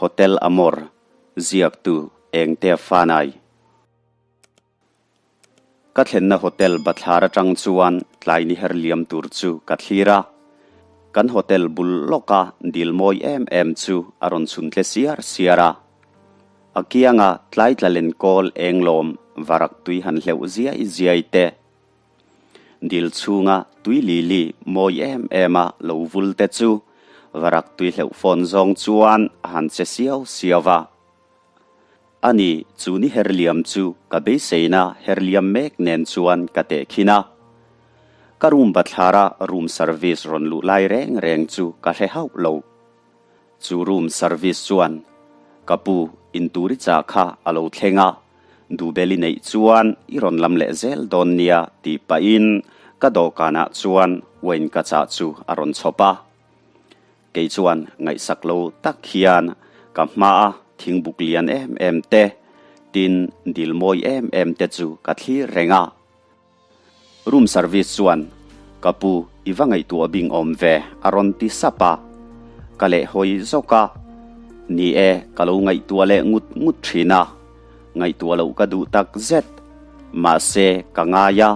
Hotel Amor, ziaktu Engte Fanai. Ka thlenna hotel bathlar atang chuan tlai ni her liam tur chu ka thlir a. Kan hotel bul lawka dil mawi em em chu a rawn chhun tle siar siar a. A kianga tlai tla len kawl eng lawm varak tui han hleuh ziai ziai te. Dil chhunga tui lili mawi em em a lo vul te chu varak tui hleuh fawn zawng chuan a han che siau siau va. Ani, chu ni herliam chu ka beiseina herliam mek nen chuan ka tehkhin a. Ka room bathlara room service rawn luh lai reng reng chu ka hre hauh lo. Chu room service chuan ka pu inturi chah kha a lo thleng a, duhbel i neih chuan i rawn lam leh zel dawn nia tih pahin ka dawhkanah chuan wine ka chah chu a rawn chhawp a. Kei chuan ngaihsak lo tak hian ka hmaa thingbuk lian em em te, tin dil mawi em em te chu ka thlir reng a. Room service chuan, Ka pu, i va ngaihtuah bing awm ve, a rawn ti sap a. Ka lehhawi zawk a. Ni e, ka lo ngaihtuah leh ngut ngut thin a. Ngaihtuah loh ka duh tak zet. Mahse, ka ngai a,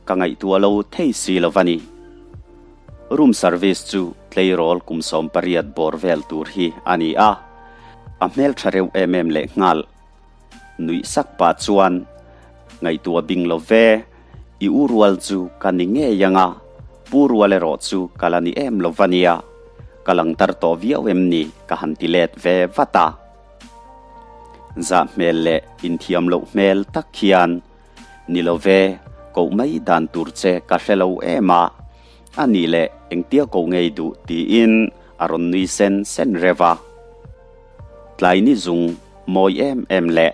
ka ngaihtuah lo thei si lo va ni. Room service chu tleirawl kum 18 bawr vel tur hi a ni a, a hmeltha reuh em em leh nghal. Nuih sak pah chuan, Ngaihtuah bing lo ve, i u rual chu ka ni ngei ang a, pu rual erawh chu ka la ni em lo va nia, ka lang tar tawh viau em ni ka han ti let ve vat a. Zah hmel leh inthiam loh hmel tak hian, Ni lo ve, koh mai dan tur che ka hre lo em a, a nih leh engtia koh ngei duh tiin a rawn nui sen sen reuh a. Tlai ni zung mawi em em leh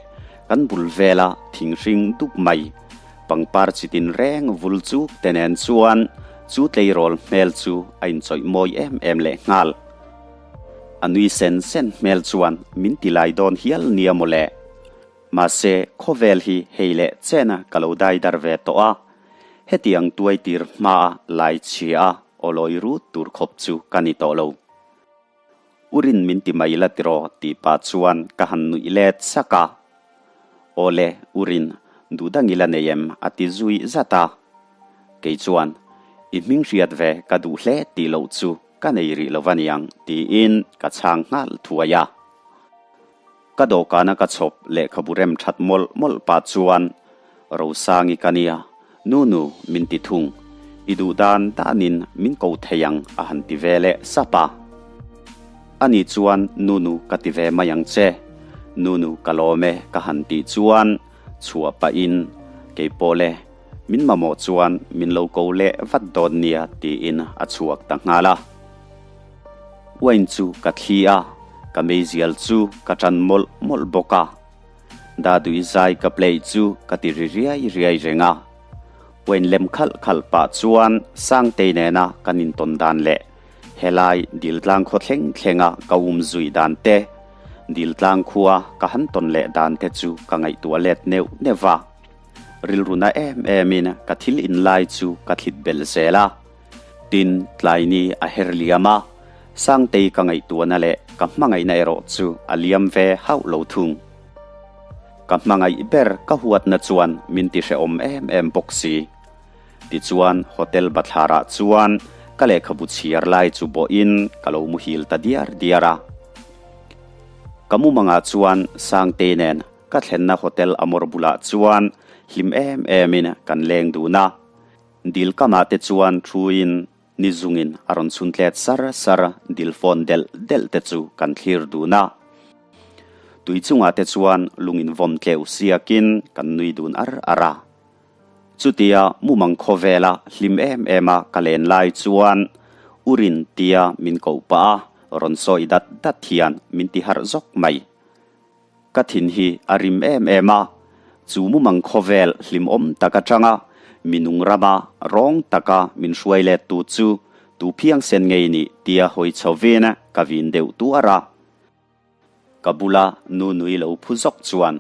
kan bul vela thinghring dup mai, pangpar chitin reng vul chuk te nen chuan chu tleirawl hmel chu a inchawih mawi em em leh nghal. A nui sen sen hmel chuan min ti lai dawn hial nia mawle. Mahse, khawvel hi hei leh chena ka lo dai dar ve tawh a, hetiang tuai tir hmaa lai chhia a awlawi rut tur khawp chu ka ni tawh lo. Urin min ti mai la tiraw tih pah chuan ka han nuih let sak a. Awle, Urin, duh dang ila nei em? a ti zui zat a. Kei chuan, I hming hriat ve ka duh hle tih loh chu ka nei rih lo va niang tiin ka chhang nghal thuai a. Ka dawhkana ka chhawp lehkhabu rem that mawlh mawlh pah chuan Rosangi ka nia, Nu nu, min ti thung. I duh dan danin min ko thei ang a han ti ve leh sap a. Ani chuan Nu nu ka ti ve mai ang che. Nu nu ka lawm e ka han tih chuan chhuah pahin keipawh le min mamawh chuan min lo ko leh vat dawn nia tiin a chhuak ta nghal a. Wine chu ka thli a, ka meizial chu ka tan mawlh mawlh bawk a. Dadui zai ka play chu ka ti ri riai riai reng a. Wine lem khalh khalh pah chuan Sangtei nena kan intawn dan leh helai Diltlang khaw thleng thlenga ka um zui dan te, Diltlang khua ka han tawn leh dan te chu ka ngaihtuah let neuh neuh va. Rilruna em emin ka thil inlai chu ka thlit belh zel a. Tin, tlaini a her liam a, Sangtei ka ngaihtuahna leh ka hmangaihna erawh chu a liam ve hauh lo thung. Ka hmangaih ber ka huatna chuan min ti hrehawm em em bawk si. Tichuan, hotel bathlarah chuan ka lehkhabu chhiar lai chu bawhin ka lo muhil ta diar diar a. Ka mumangah chuan Sangtei nen ka thlenna hotel Amor bulah chuan hlim em emin kan leng dun a. Dil kamah te chuan thuin ni zungin a rawn chhun tlet sar sar dil fawn delh delh te chu kan thlir dun a. Tui chungah te chuan lungin vawm tleuh siakin kan nui dun ar ar a. Chutia mumang khawvela hlim em em a ka len lai chuan Urin tia min koh pah a rawn sawi dat dat hian min ti harh zawk mai. Ka thin hi a rim em em a, chu mumang khawvel hlimawm tak atanga mi nung rama rawng taka min hruai let tu chu tu phiangsen ngei nih tia hawi chhovin ka vin deuh tuar a. Ka bula nu nui lo phu zawk chuan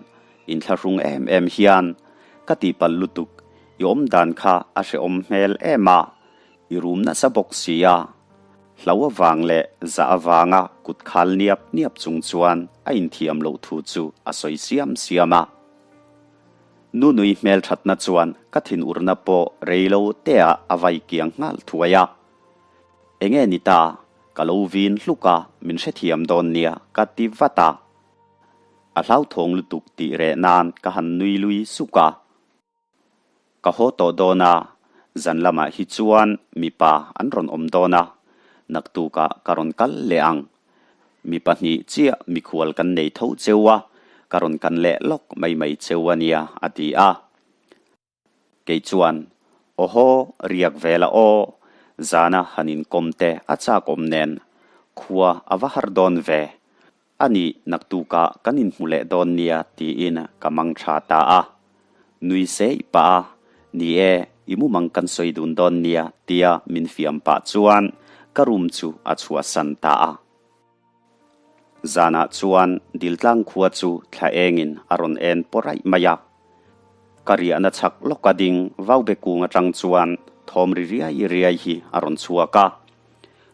inthlahrung em em hian ka tihpalh lutuk i awm dan kha a hrehawm hmel em a, i rum nasa bawk si a. Hlau avang leh zah avanga kut khal niap niap chung chuan a inthiam loh thu chu a sawi siam siam a. Nunui hmelthatna chuan ka thinurna pawh rei lo teah a vai kiang nghal thuai a. Enge ni ta, ka lo vin hluk a, min hrethiam dawn nia ka ti vat a. A hlauthawng lutuk tih reh nan ka han nui lui suk a. Ka haw tawh dawn a, zan lamah hi chuan mipa an rawn awm dawn a, naktukah ka rawn kal leh ang. Mi pahnih chiah mikhual kan nei tho cheu a, ka rawn kan leh lawk mai mai cheu a nia, a ti a. Kei chuan, Awhaw, riak ve la aw, zana han inkawm te a chak awm nen, khua a va har dawn ve, A nih, naktukah kan inhmu leh dawn nia tiin ka mang tha ta a. Nui seih pah a, Ni e, i mumang kan sawi dun dawn nia tia min fiam pah chuan ka room chu a chhuahsan ta a. Zanah chuan Diltlang khua chu thla engin a rawn en paw raih mai a. Ka riahna chhak lawka ding vaube kung atang chuan thawm ri riai riai hi a rawn chhuak a.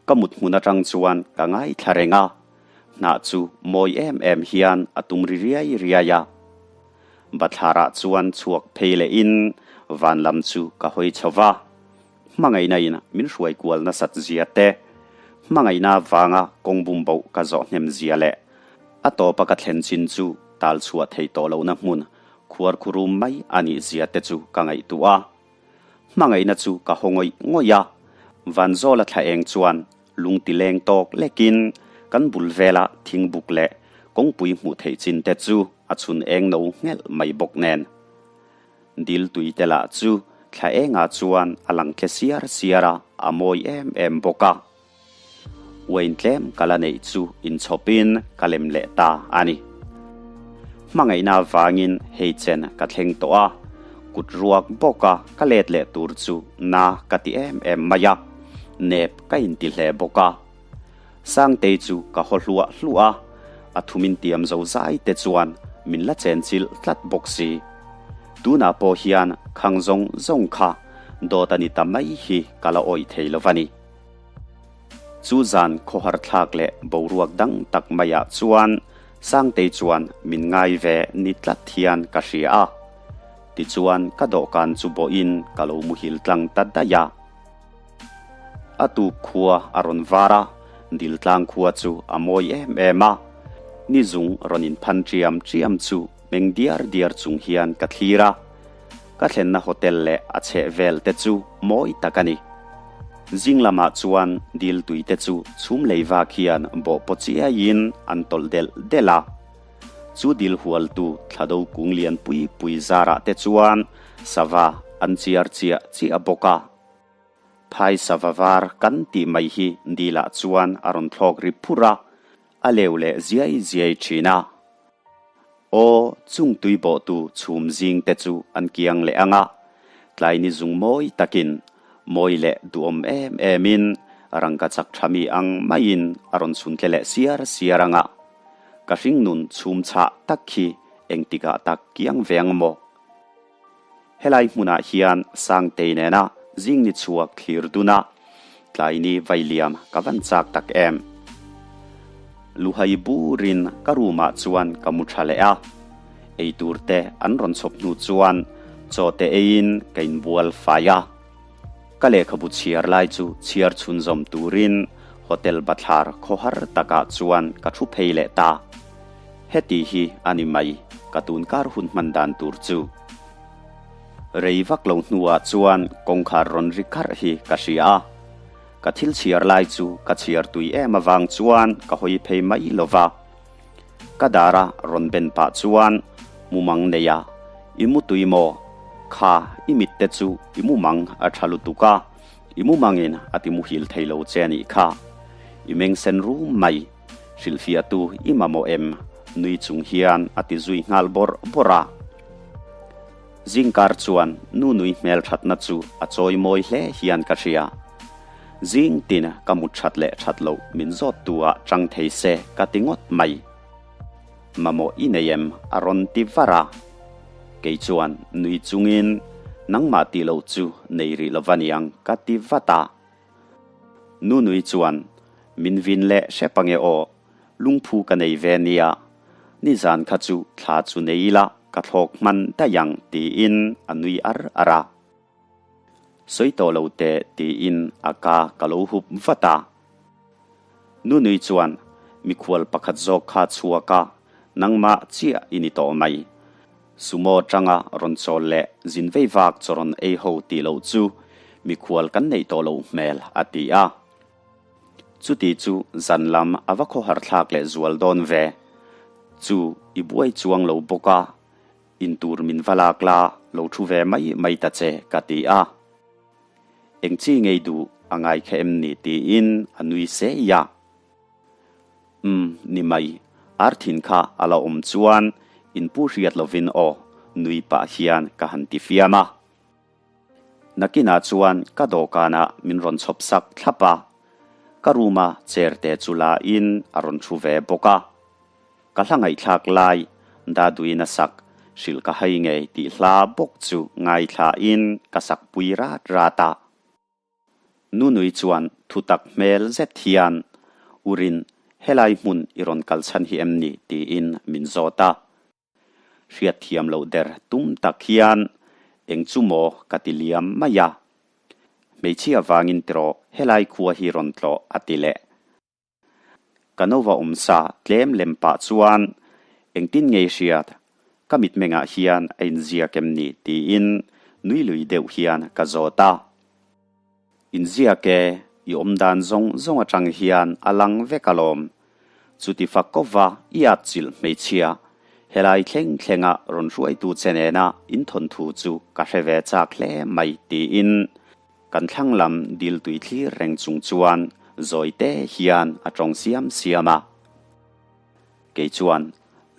Ka mut hmun atang chuan ka ngaithla reng a, hnah chu mawi em em hian a tum ri riai riai a. Bathlarah chuan chhuak phei lehin van lam chu ka hawi chho va, hmangaihna in min hruai kual nasat zia te, hmangaihna vanga kawng bum boh ka zawh hnem zia leh a tawpa ka thlen chin chu tal chhuah thei tawh lohna hmun khuar khurum mai a nih zia te chu ka ngaihtuah a. Hmangaihna chu ka haw ngawih ngawih a, Vanzawla thla eng chuan lung ti leng tawk lekin kan bul vela thingbuk leh kawngpui hmuh theih chin te chu a chhun eng no nghelh mai bawk nen. Dil tui te lah chu thla engah chuan a lang tle siar siar a, a mawi em em bawk a. Uain tlem ka la neih chu inchhawpin ka lem leh ta a ni. Hmangaihna avangin hei chen ka thleng tawh a, kut ruak bawka ka let leh tur chu na ka ti em em mai a, nep ka inti hle bawk a. Sangtei chu ka haw hluah hluah a, a thumin tiam zo zai te chuan min la chenchilh tlat bawk si. Tunah pawh hian khang zawng zawng kha dawt a ni ta mai hi ka la awih thei lo va ni. Chu zan khawhar thlak leh boruak dang tak maiah chuan Sangtei chuan min ngai ve ni tlat hian ka hria a. Tichuan ka dawhkan chu bawhin ka lo muhil tlang ta daih a. A tuk khua a rawn var a, Diltlang khua chu a mawi em em a. Ni zung rawn inphan ṭiam ṭiam chu meng diar diar chung hian ka thlir a. Ka thlenna hotel leh a chheh vel te chu mawi tak a ni. Zing lamah chuan dil tui te chu chhum lei vak hian bawh paw chiaiin an tawlh delh delh a. Chu dil hualtu thlado kung lian pui pui zarah te chuan sava an chiar chiah chiah bawk a. Phai sava var kan tih mai hi dilah chuan a rawn thlawk ri phur a, a leu leh ziai ziai thin a. Aw, chung tui bawhtu chhum zing te chu an kiang leh ang a, tlai ni zung mawi takin, mawi leh duhawm em emin rangka chak tha mi ang maiin a rawn chhun tle leh siar siar ang a. Ka hringnun chhum chhah tak khi engtikah tak kiang ve ang maw? Helai hmunah hian Sangtei nena zing ni chhuak thlir dun a, tlai ni vailiam ka van chak tak em. Luhai burin ka room ah chuan ka mu tha leh a, eitur te an rawn chhawp hnu chuan chaw te eiin ka inbual fai a. Ka lehkhabu chhiar lai chu chhiar chhunzawm turin hotel bathlar khawhar takah chuan ka thu phei leh ta. Heti hi a ni mai, ka tunkar hun hman dan tur chu. Rei vak lo hnuah chuan kawngkhar rawn ri kharh hi ka hria a. Ka thil chhiar lai chu ka chhiar tui em avang chuan ka hawi phei mai lo va. Ka dara rawn ben pah chuan mumang nei a, I mu tui maw? Kha, i mit te chu i mumang a tha lutuk a, i mumangin a ti muhil thei lo che a nih kha. I meng sen rum mai, hrilhfiahtu i mamawh em? Nui chung hian a ti zui nghal bawrh bawrh a. Zingkar chuan nu nui hmel thatna chu a chawi mawi hle hian ka hria. Zing tin ka mut that leh that loh min zawt tu ah chang thei se ka ti ngawt mai. Mamawh i nei em? a rawn ti var a. Kei chuan nui chungin nangmah tih loh chu nei rih lo va niang ka ti vat a. Nu nui chuan. Min vin leh hrep ange aw, lungphu ka nei ve nia. Nizan kha chu thla chu nei ila ka thlawk hman daih ang tiin a nui ar ar a. Sawi tawh lo teh tiin a ka ka lo hup vat a. Nunui chuan mikhual pakhat zawk kha chhuak a, nangmah chiah i ni tawh mai. Sumo tanga rawn chawl leh zin vei vak chaw rawn ei ho tih loh chu mikhual kan neih tawh loh hmel a ti a. Chuti chu zan lam a va khawhar thlak leh zual dawn ve. Chu i buai chuang lo bawk a, intur min va lak la, lo thu ve mai mai ta che ka ti a. Eng chi ngei duh a ngai kha em ni tiin a nui sei a. Umm, ni mai, ar thin kha a la awm chuan inpu hriat lovin aw, nui pah hian ka han ti fiam a. Nakinah chuan ka dawhkanah min rawn chhawp sak thlap a, ka room-a chair te chu la in a rawn thu ve bawk a. Ka hla ngaihthlak lai Daduin a sak hrilh ka hai ngei tih hla bawk chu ngaithla in ka sak pui rat rat a. Nunui chuan thutak hmel zet hian Urin helai hmun i rawn kal chhan hi em ni tiin min zawt a. Hriatthiam loh der tum tak hian eng chu maw ka ti liam mai a. Hmeichhia vangin tiraw helai khua hi rawn tlawh a ti leh. Ka nova awm sa tlem lem pah chuan engtin ngei hriat ka mitmengah hian a inziak em ni tiin nui lui deuh hian ka zawt a. Inziak e, i awm dan zawng zawng atang hian a lang vek alawm. Chuti fak kova i atchilh hmeichhia, helai thleng thlenga rawn hruaitu che nena inthawnthu chu ka hre ve chak hle mai tiin Kan thlang lam dil tui thlir reng chung chuan zawi te hian a tawng siam siam a. Kei chuan,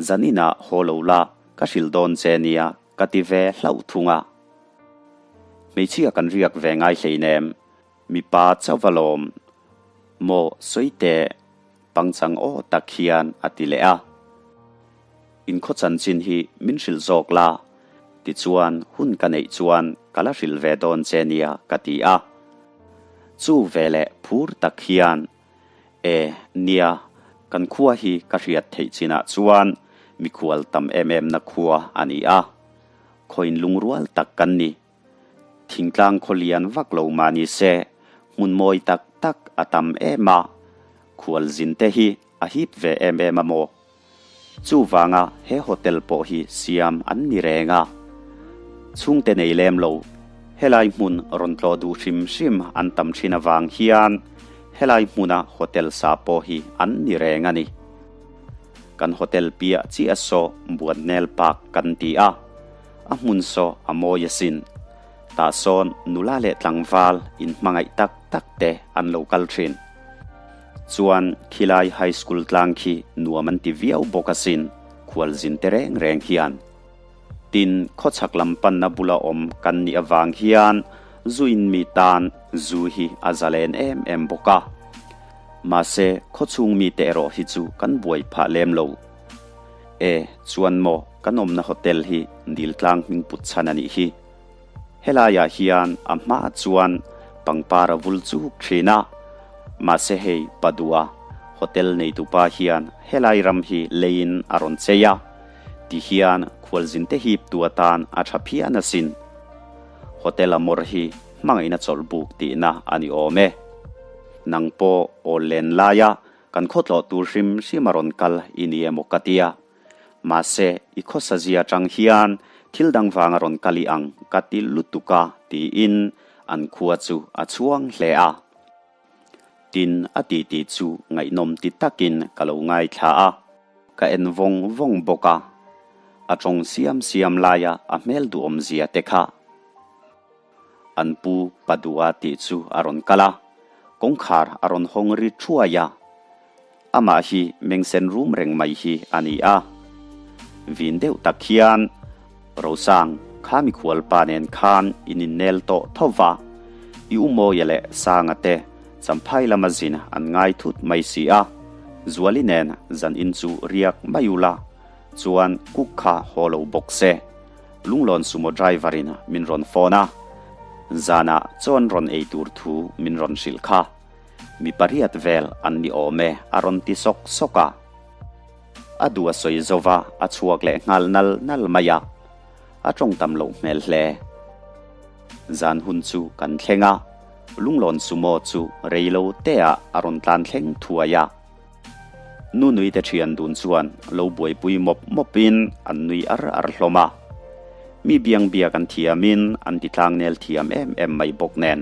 Zaninah haw lo la, ka hrilh dawn che nia ka ti ve hlauh thung a. Hmeichhia kan riak ve ngai hleinem, mipa chauh alawm. Maw sawi teh. Pangchang aw tak hian a ti leh a. Inkhaw chanchin hi min hrilh zawk la, tichuan hun ka neih chuan ka la hrilh ve dawn che nia ka ti a. Chu veleh phur tak hian, E, nia, kan khua hi ka hriat theih chinah chuan mikhual tam em em na khua a ni a. Khawiin lungrual tak kan ni. Thingtlang khaw lian vak lo mah ni se, hmun mawi tak tak a tam em a, khualzin te hi a hip ve em em a maw? Chuvanga he hotel pawh hi siam an ni reng a. Chhungte nei lem lo, helai hmun rawn tlawh duh hrim hrim an tam thin avang hian helai hmuna hotel sa pawh hi an ni reng a ni. Kan hotel piah chiah saw Buannel Park kan ti a. A hmun saw a mawi asin. Tah sawn nula leh tlangval inhmangaih tak tak te an lo kal thin. Chuan khilai high school tlang khi nuam an ti viau bawk asin, khualzin te reng reng hian. Tin, khawchhak lam panna bula awm kan nih avang hian zu in mi tan zu hi a zalen em em bawk a. Mahse, khawchhung mite erawh hi chu kan buai phah lem lo. E, chuan maw kan awmna hotel hi Diltlang hming put chhan a nih hi. Helaiah hian a hma chuan pangpar a vul chuk thin a, mahse hei Padua hotel neitupa hian helai ram hi leiin a rawn chei a, ti hian khualzin te hip tu atan a tha phian asin. Hotel a mawr hi hmangaihna chawlh buk tihna a ni awm e. Nang pawh awl len laia Kan khawtlawh tur hrim hrim a rawn kal i ni emaw ka tia. Mahse, i khawsa zia atang hian thil dang vang a rawn kal i ang ka ti lutuk a tiin an khua chu a chhuang hle a. Tin, a titi chu ngaihnawm ti takin ka lo ngaithla a, ka en vawng vawng bawk a. A tawng siam siam laia a hmel duhawm zia te kha. An pu Padua tih chu a rawn kal a, kawngkhar a rawn hawng ri thuai a. Amah hi mengsen rum reng mai hi a ni a. Vin deuh tak hian, Rosang, kha mikhual pa nen khan in innel tawh tho va, i u Mawia leh Sanga te Champhai lama zin an ngai thut mai si a, Zuali nen zan in chu riak mai ula, chuan kuk kha haw lo bawk se. Lunglawn sumo driver in min rawn phone a, zanah chawn rawn ei tur thu min rawn hrilh kha. Mi pariat vel an ni awm e a rawn ti sawk sawk a. A duh a sawi zo va, a chhuak leh nghal nal nal mai a. A tawng tam loh hmel hle. Zan hun chu kan thleng a, Lunglawn Sumo chu rei lo te ah a rawn tlan thleng thuai a. Nu nui te thian dun chuan lo buaipui mawp mawp in an nui ar ar hlawm a. Mi biang biak an thiam in an ti tlangnel thiam em em mai bawk nen.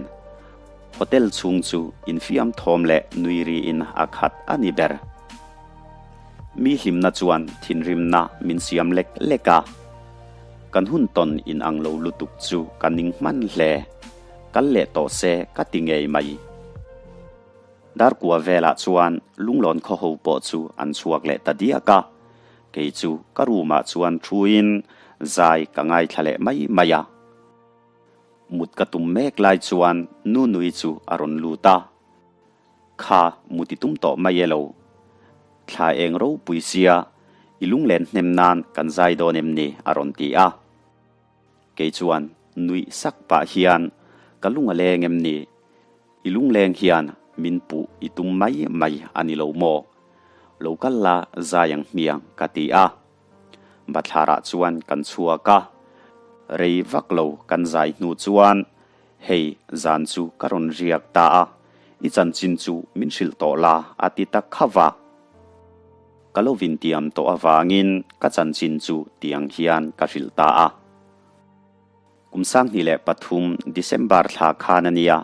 Hotel chhung chu infiam thawm leh nui ri in a khat a ni ber. Mi hlimna chuan thinrimna min siam lek lek a. Kan hun tawn in ang lo lutuk chu ka ning hman hle. Kal leh tawh se ka ti ngei mai. Darkua velah chuan lunglawn khaw ho pawh chu an chhuak leh ta diak a. Kei chu ka room ah chuan thuin zai ka ngaithla leh mai mai a. Mut ka tum mek lai chuan Nunui chu a rawn lut a. Kha mut i tum tawh mai e lo. Thla eng ropui sia, i lunglen hnem nan kan zai dawn em ni? a rawn ti a. Kei chuan nuih sak pah hian ka lung a leng em ni? I lungleng hian min puh i tum mai mai a ni lo maw? Lo kal la zai ang hmiang ka ti a. Bathlarah chuan kan chhuak a, rei vak lo kan zai hnu chuan hei zan chu ka rawn riak ta a, i chanchin chu min hrilh tawh la a ti ta khauh a. Ka lo vintiam tawh avangin ka chanchin chu tiang hian ka hrilh ta a. Kum 2003 December thla khan a nia,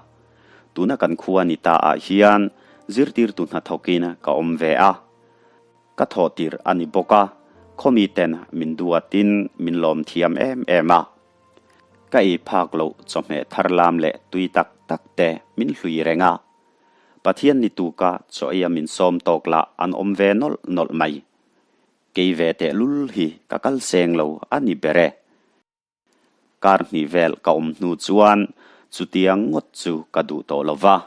tuna kan khua ni ta ah hian zirtirtu hnathawkin ka awm ve a. Ka thawh tirh a ni bawk a, khawmi ten min duatin min lawm thiam em em a. Ka ei phak loh chawhmeh thar lam leh tui tak tak te min hlui reng a. Pathian ni tuka chaw eia min sawm tawk lah an awm ve nawlh nawlh mai. Kei ve tehlul hi ka kal seng lo a ni ber e. Kar hnih vel ka awm hnu chuan chutiang ngawt chu ka duh tawh lo va.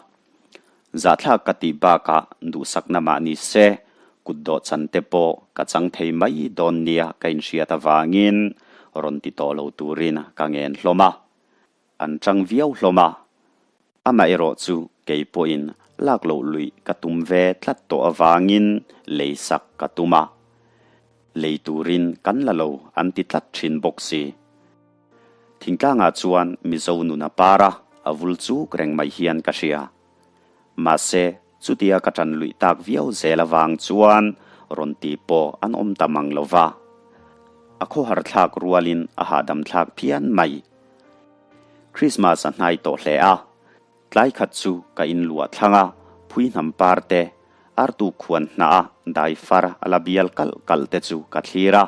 Zahthlak ka tih bakah duhsakna mah ni se, kut dawh chan te pawh ka chang thei mai dawn nia ka inhriat avangin rawn ti tawh lo turin ka ngen hlawm a. An chang viau hlawm a. Amaherawh chu kei pawhin lak loh luih ka tum ve tlat tawh avangin lei sak ka tum a. Lei turin kan la lo an ti tlat thin bawk si. Thingtlangah chuan Mizo nun a par a, a vul chuk reng mai hian ka hria. Mahse, chutia ka tan luih tak viau zel avang chuan rawn ti pawh an awm ta mang lo va. A khawhar thlak rualin a hahdam thlak phian mai. Christmas a hnai tawh hle a, tlai khat chu ka inluah thlang a, phui hnam par te, artu khuan hnah a dai far a la bial kalh kalh te chu ka thlir a.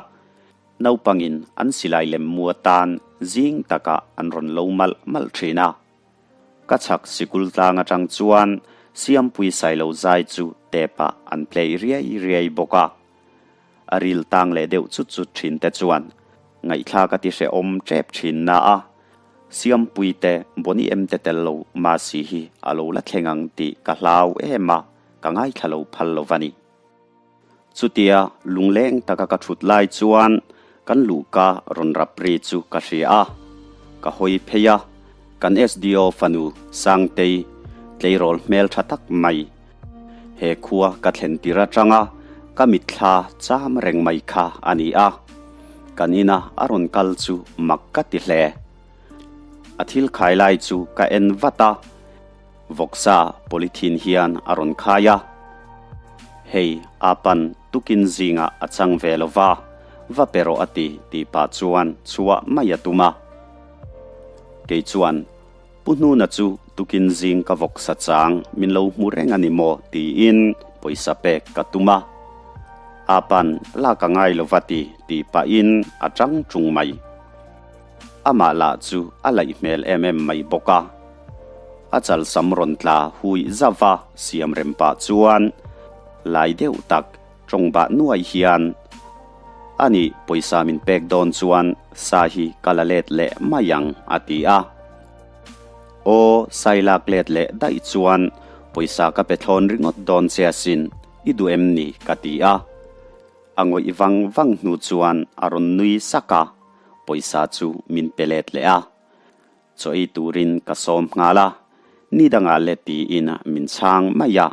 Naupangin an silai lem mu atan zing takah an rawn lo malh malh thin a. Ka chhak sikul tlang atang chuan Siampui Sailo zai chu tep ah an play riai riai bawk a. A ril tang leh deuh chut chut thin te chuan ngaihthlak a ti hrehawm tep thin na a, Siampui te Bonny em te tel lo Masi hi a lo la thleng ang tih ka hlau em a, ka ngaithla lo phal lo va ni. Chutia lungleng taka ka thut lai chuan kan luhka rawn rap ri chu ka hria a, ka hawi phei a, kan SDO fanu Sangtei tleirawl hmel tha tak mai He khua ka thlen tir atanga ka mitthla cham reng mai kha a ni a, kan ina a rawn kal chu mak ka ti hle. A thil khai lai chu ka en vat a, vawksa polythene hian a rawn khai a. Hei a pan tukin zingah a chang ve lo va, va pe rawh a ti tih pah chuan chhuah mai a tum a. Kei chuan Pu Hnuna chu tukin zing ka vawksa chang min lo hmu reng a ni maw tiin pawisa pek ka tum a. A pan lak a ngai lo va ti tih pahin a chang tung mai. Amah lah chu a laih hmel em em mai bawk a. A chalsam rawn tla hui zauh a siam rem pah chuan lai deuh tak tawng bah nuai hian a nih pawisa min pek dawn chuan sa hi ka la let leh mai ang a ti a. Aw sai lak let leh daih chuan pawisa ka pe thlawn ringawt dawn che asin i duh em ni ka ti a. A ngawih vang vang hnu chuan a rawn nui sak a, pawisa chu min pe let leh a. Chaw ei turin ka sawm nghal a. Ni dangah le tiin min chhang mai a,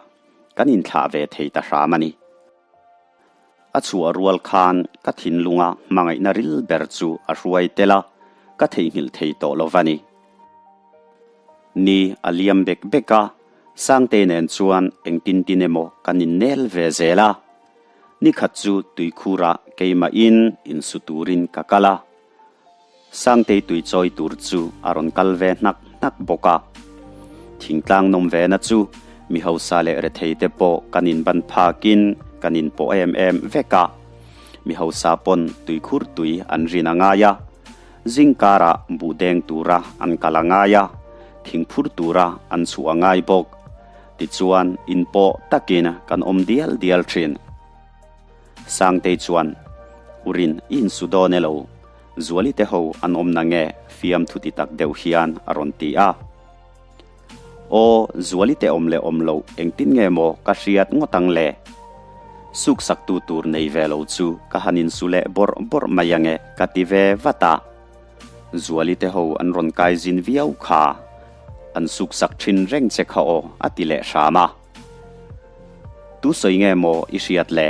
kan inthlah ve thei ta hram a ni. A chhuah rual khan ka thinlunga hmangaihna ril ber chu a hruai tel a, ka theihnghilh thei tawh lo va ni. Ni a liam bek bek a, Sangtei nen chuan engtin tin emaw kan innel ve zel a. Ni khat chu tuikhurah keimahin insu turin ka kal a. Sangtei tui chawi tur chu a rawn kal ve hnak hnak bawk a. Thingtlang nawm vena chu mi hausa leh rethei te pawh kan inban phakin kan inpawh em em vek a. Mi hausa pawn tuikhur tui an rin a ngai a, zingkarah buh deng tura an kal a ngai a, thingphur tura an chhuah a ngai bawk. Tichuan inpawh takin kan awm dial dial thin. Sangtei chuan, Urin i insu dawn e lo, Zuali te ho an awm na nge fiamthu ti tak deuh hian a rawn ti a. Aw, Zuali te awm leh awm loh engtin nge maw ka hriat ngawt ang le? Suksaktu tur nei ve lo chu ka han insu leh bawrh bawrh mai ange ka ti ve vat a. Zuali te ho an rawn kai zin viau kha, an suksak thin reng che kha aw a ti leh hram a. Tu sawi nge maw i hriat le?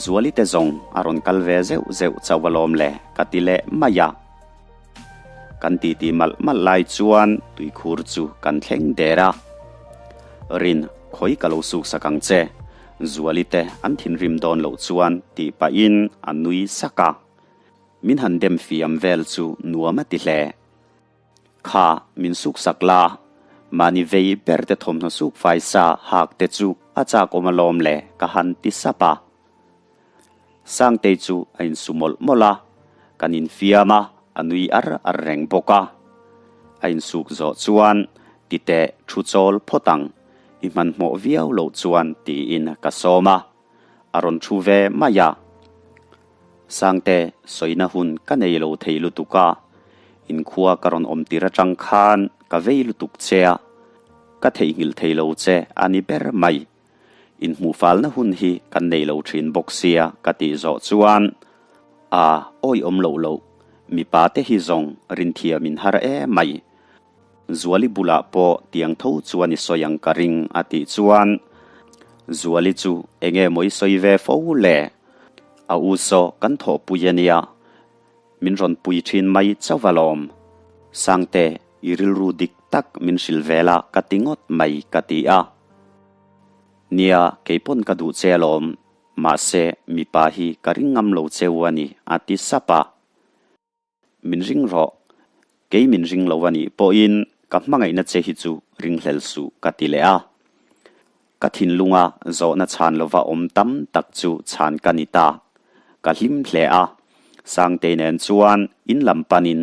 Zuali te zawng a rawn kal ve zeuh zeuh chauh alawm le ka ti leh mai a. Kan titi malh malh lai chuan tuikhur chu kan thleng der a. Rin, khawi ka lo suksak ang che, Zuali te an thinrim dawn loh chuan tih pahin a nui sak a. Min han dem fiam vel chu nuam a ti hle. Kha min suk sak la, mahni vei ber te thawmhnaw suk fai sa hak te chu a chak awm alawm le ka han ti sap a. Sangtei chu a insu mawlh mawlh a, kan infiam a, a nui ar ar reng bawk a. A insuk zawh chuan titeh thu chawl phawt ang, i hmanhmawh viau loh chuan tiin ka sawm a. A rawn thu ve mai a. Sangte, sawina hun ka nei lo thei lutuk a, inkhua ka rawn awm tir atang khan ka vei lutuk che a, ka theihnghilh thei lo che a ni ber mai. Inhmuhfalna hun hi kan nei lo thin bawk sia ka tih zawh chuan, A awihawm loh loh, mipa te hi zawng rinthiam in har em mai. Zuali bulah pawh tiang tho chuan i sawi ang ka ring a tih chuan Zuali chu enge maw i sawi ve fo le? A u saw kan thawhpui a nia, min rawn pui thin mai chauh alawm. Sangte, i rilru dik tak min hrilh vel a ka ti ngawt mai ka ti a. Nia, keipawn ka duh che alawm, mahse mipa hi ka ring ngam lo cheu a ni a ti sap a. Min ring rawh. Kei min ring lo a nih pawhin ka hmangaihna che hi chu ringhlel suh ka ti leh a. Ka thinlunga zawhna chhan lova awm tam tak chu chhan ka ni ta. Ka hlim hle a. Sangtei nen chuan in lam panin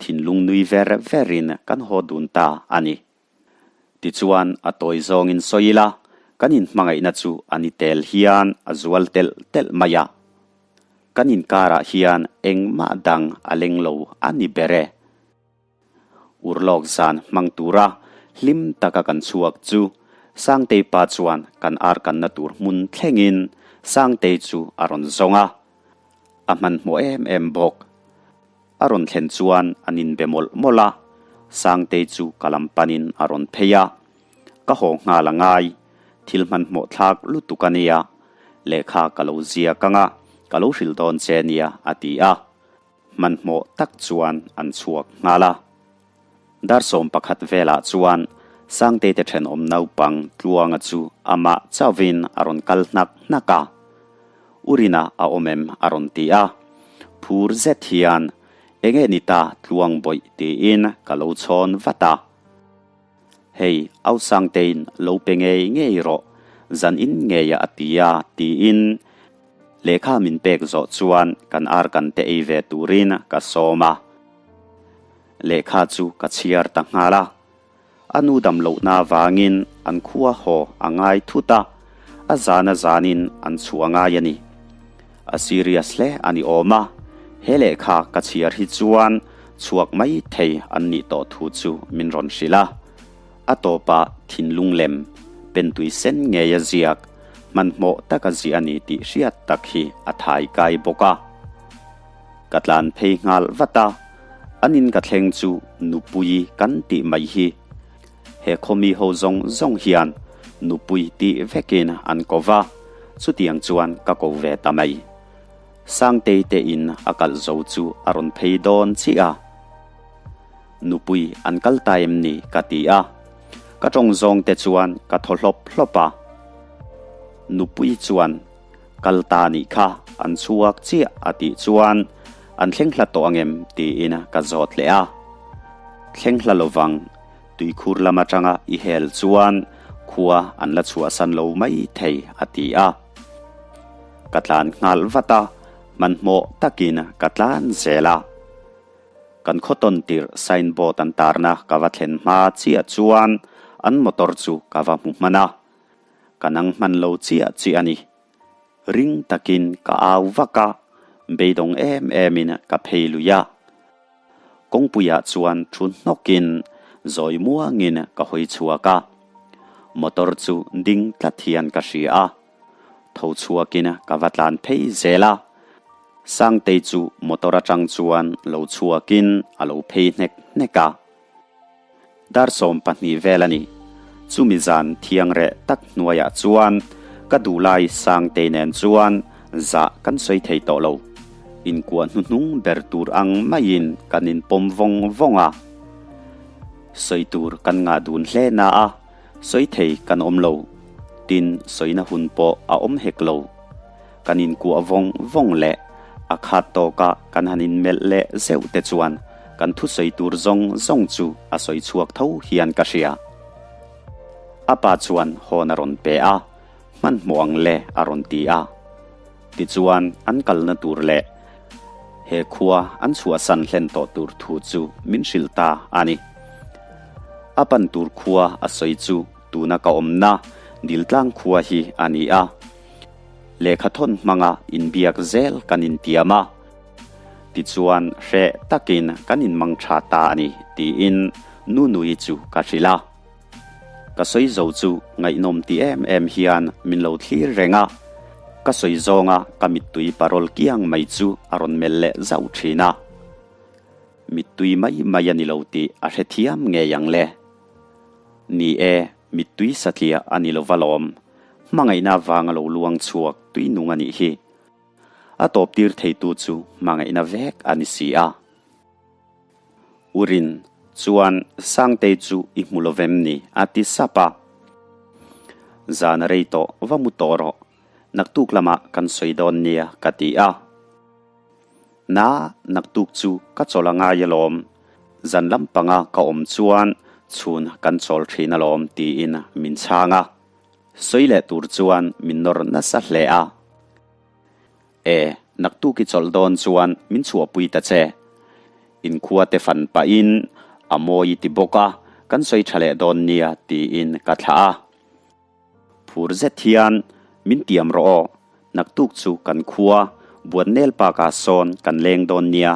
thinlung nui ver verin kan haw dun ta a ni. Tichuan a tawi zawngin sawi ila, kan inhmangaihna chu a ni tel hian a zual telh telh mai a. Kan inkarah hian engmah dang a leng lo a ni ber e. Urlawk zan hmang tura hlim taka kan chhuak chu Sangtei pa chuan kan ar kanna tur hmun thlengin Sangtei chu a rawn zawng a. A hmanhmawh em em bawk. A rawn thlen chuan an inbe mawlh mawlh a, Sangtei chu ka lam panin a rawn phei a. Ka haw nghal a ngai, thil hmanhmawh thlak lutuk a nia, lehkha ka lo ziak ang a, ka lo hrilh dawn che nia a ti a. Hmanhmawh tak chuan an chhuak nghal a. Dar 11 velah chuan Sangtei te thenawm naupang Tluanga chu amah chauhin a rawn kal hnak hnak a. U Rina a awm em a rawn ti a. Phur zet hian, Enge ni ta Tluang bawih tiin ka lo chhawn vat a. Hei, au Sangteiin lo pe ngei ngei rawh, zan in ngeia a ti a tiin lehkha min pek zawh chuan kan ar kan te ei ve turin ka sawm a. Lehkha chu ka chhiar ta nghal a. A nu dam lohna avangin an khua haw a ngai thut a, a zan a zanin an chhuah ngai a ni. A serious hle a ni awm a, he lehkha ka chhiar hi chuan chhuak mai thei an nih tawh thu chu min rawn hrilh a. A tawpah thinlung lem, pentui sen ngei a ziak, hmanhmawh taka ziah a ni tih hriat tak hi a thai kai bawk a. Ka tlan phei nghal vat a, an in ka thleng chu nupui kan tih mai hi. He khawmi ho zawng zawng hian nupui tih vekin an ko va, chutiang chuan ka ko ve ta mai. Sangtei te in a kalh zo chu a rawn phei dawn chiah a. Nupui an kal ta em ni ka ti a. Ka tawng zawng te chuan ka thaw hlawp hlawp a. Nupui chuan kal ta nih kha an chhuak chiah a tih chuan an thleng hla tawh angem tiin ka zawt leh a. Thleng hla lovang tuikhur lam atanga i hel chuan khua an la chhuahsan lo mai thei a ti a. Ka tlan nghal vat a, hmanhmawh takin ka tlan zel a. Kan khaw tawn tirh signboard an tarna ka va thlen hma chiah chuan an motor chu ka va hmu hman a. Ka nang hman lo chiah chiah a ni. Ring takin ka au vak a, beidawng em emin ka phei lui a. Kawngpuiah chuan thu hnawkin zawi muangin ka hawi chhuak a. Motor chu ding tlat hian ka hria a. Tho chhuakin ka va tlan phei zel a. Sangtei chu motor atang chuan lo chhuakin a lo phei hnek hnek a. Dar 12 vel a ni. Chumi zan thiang reh tak hnuaiah chuan ka duhlai Sangtei nen chuan zah kan sawi thei tawh lo. Inkuah hnuhnung ber tur ang maiin kan inpawm vawng vawng a. Sawi tur kan ngah dun hle na a, sawi thei kan awm lo. Tin, sawina hun pawh a awm hek lo. Kan inkuah vawng vawng leh a khat tawka kan han inmelh leh zeuh te chuan kan thusawi tur zawng zawng chu a sawi chhuak tho hian ka hria. A pa chuan hawn a rawn pe a, hmanhmawh ang le a rawn ti a. Tichuan an kalna tur leh he khua an chhuahsan hlen tawh tur thu chu min hrilh ta a ni. A pan tur khua a sawi chu tuna ka awmna Diltlang khua hi a ni a. Lehkha thawn hmanga inbiak zel kan intiam a, tichuan hreh takin kan inmang tha ta a ni tiin Nunui chu ka hrilh a. Ka sawi zo chu ngaihnawm ti em em hian min lo thlir reng a, ka sawi zawnga ka mittui parawl kiang mai chu a rawn melh leh zauh thin a. Mittui mai mai a ni lo tih a hrethiam ngei ang le. Ni e, mittui satliah a ni lova lawm. Hmangaihna vanga lo luang chhuak tui nung a nih hi. A tawp tir theitu chu hmangaihna vek a ni si a. Urin chuan Sangtei chu i hmu lovem ni a ti sap a. Zan a rei tawh va mu tawh rawh, naktuk lamah kan sawi dawn nia ka ti a. Na, naktuk chu ka chawl a ngai alawm. Zan lampanga ka awm chuan chhun kan chawl thin alawm tiin min chhang a. Sawi leh tur chuan min nawr nasa hle a. E, naktuk i chawlh dawn chuan min chhuahpui ta che. Inkhua te fan pahin a mawi i ti bawk a, kan sawi tha leh dawn nia tiin ka thlah a. Phur zet hian min tiam rawh aw, naktuk chu kan khua Buannel Park-ah sawn kan leng dawn nia,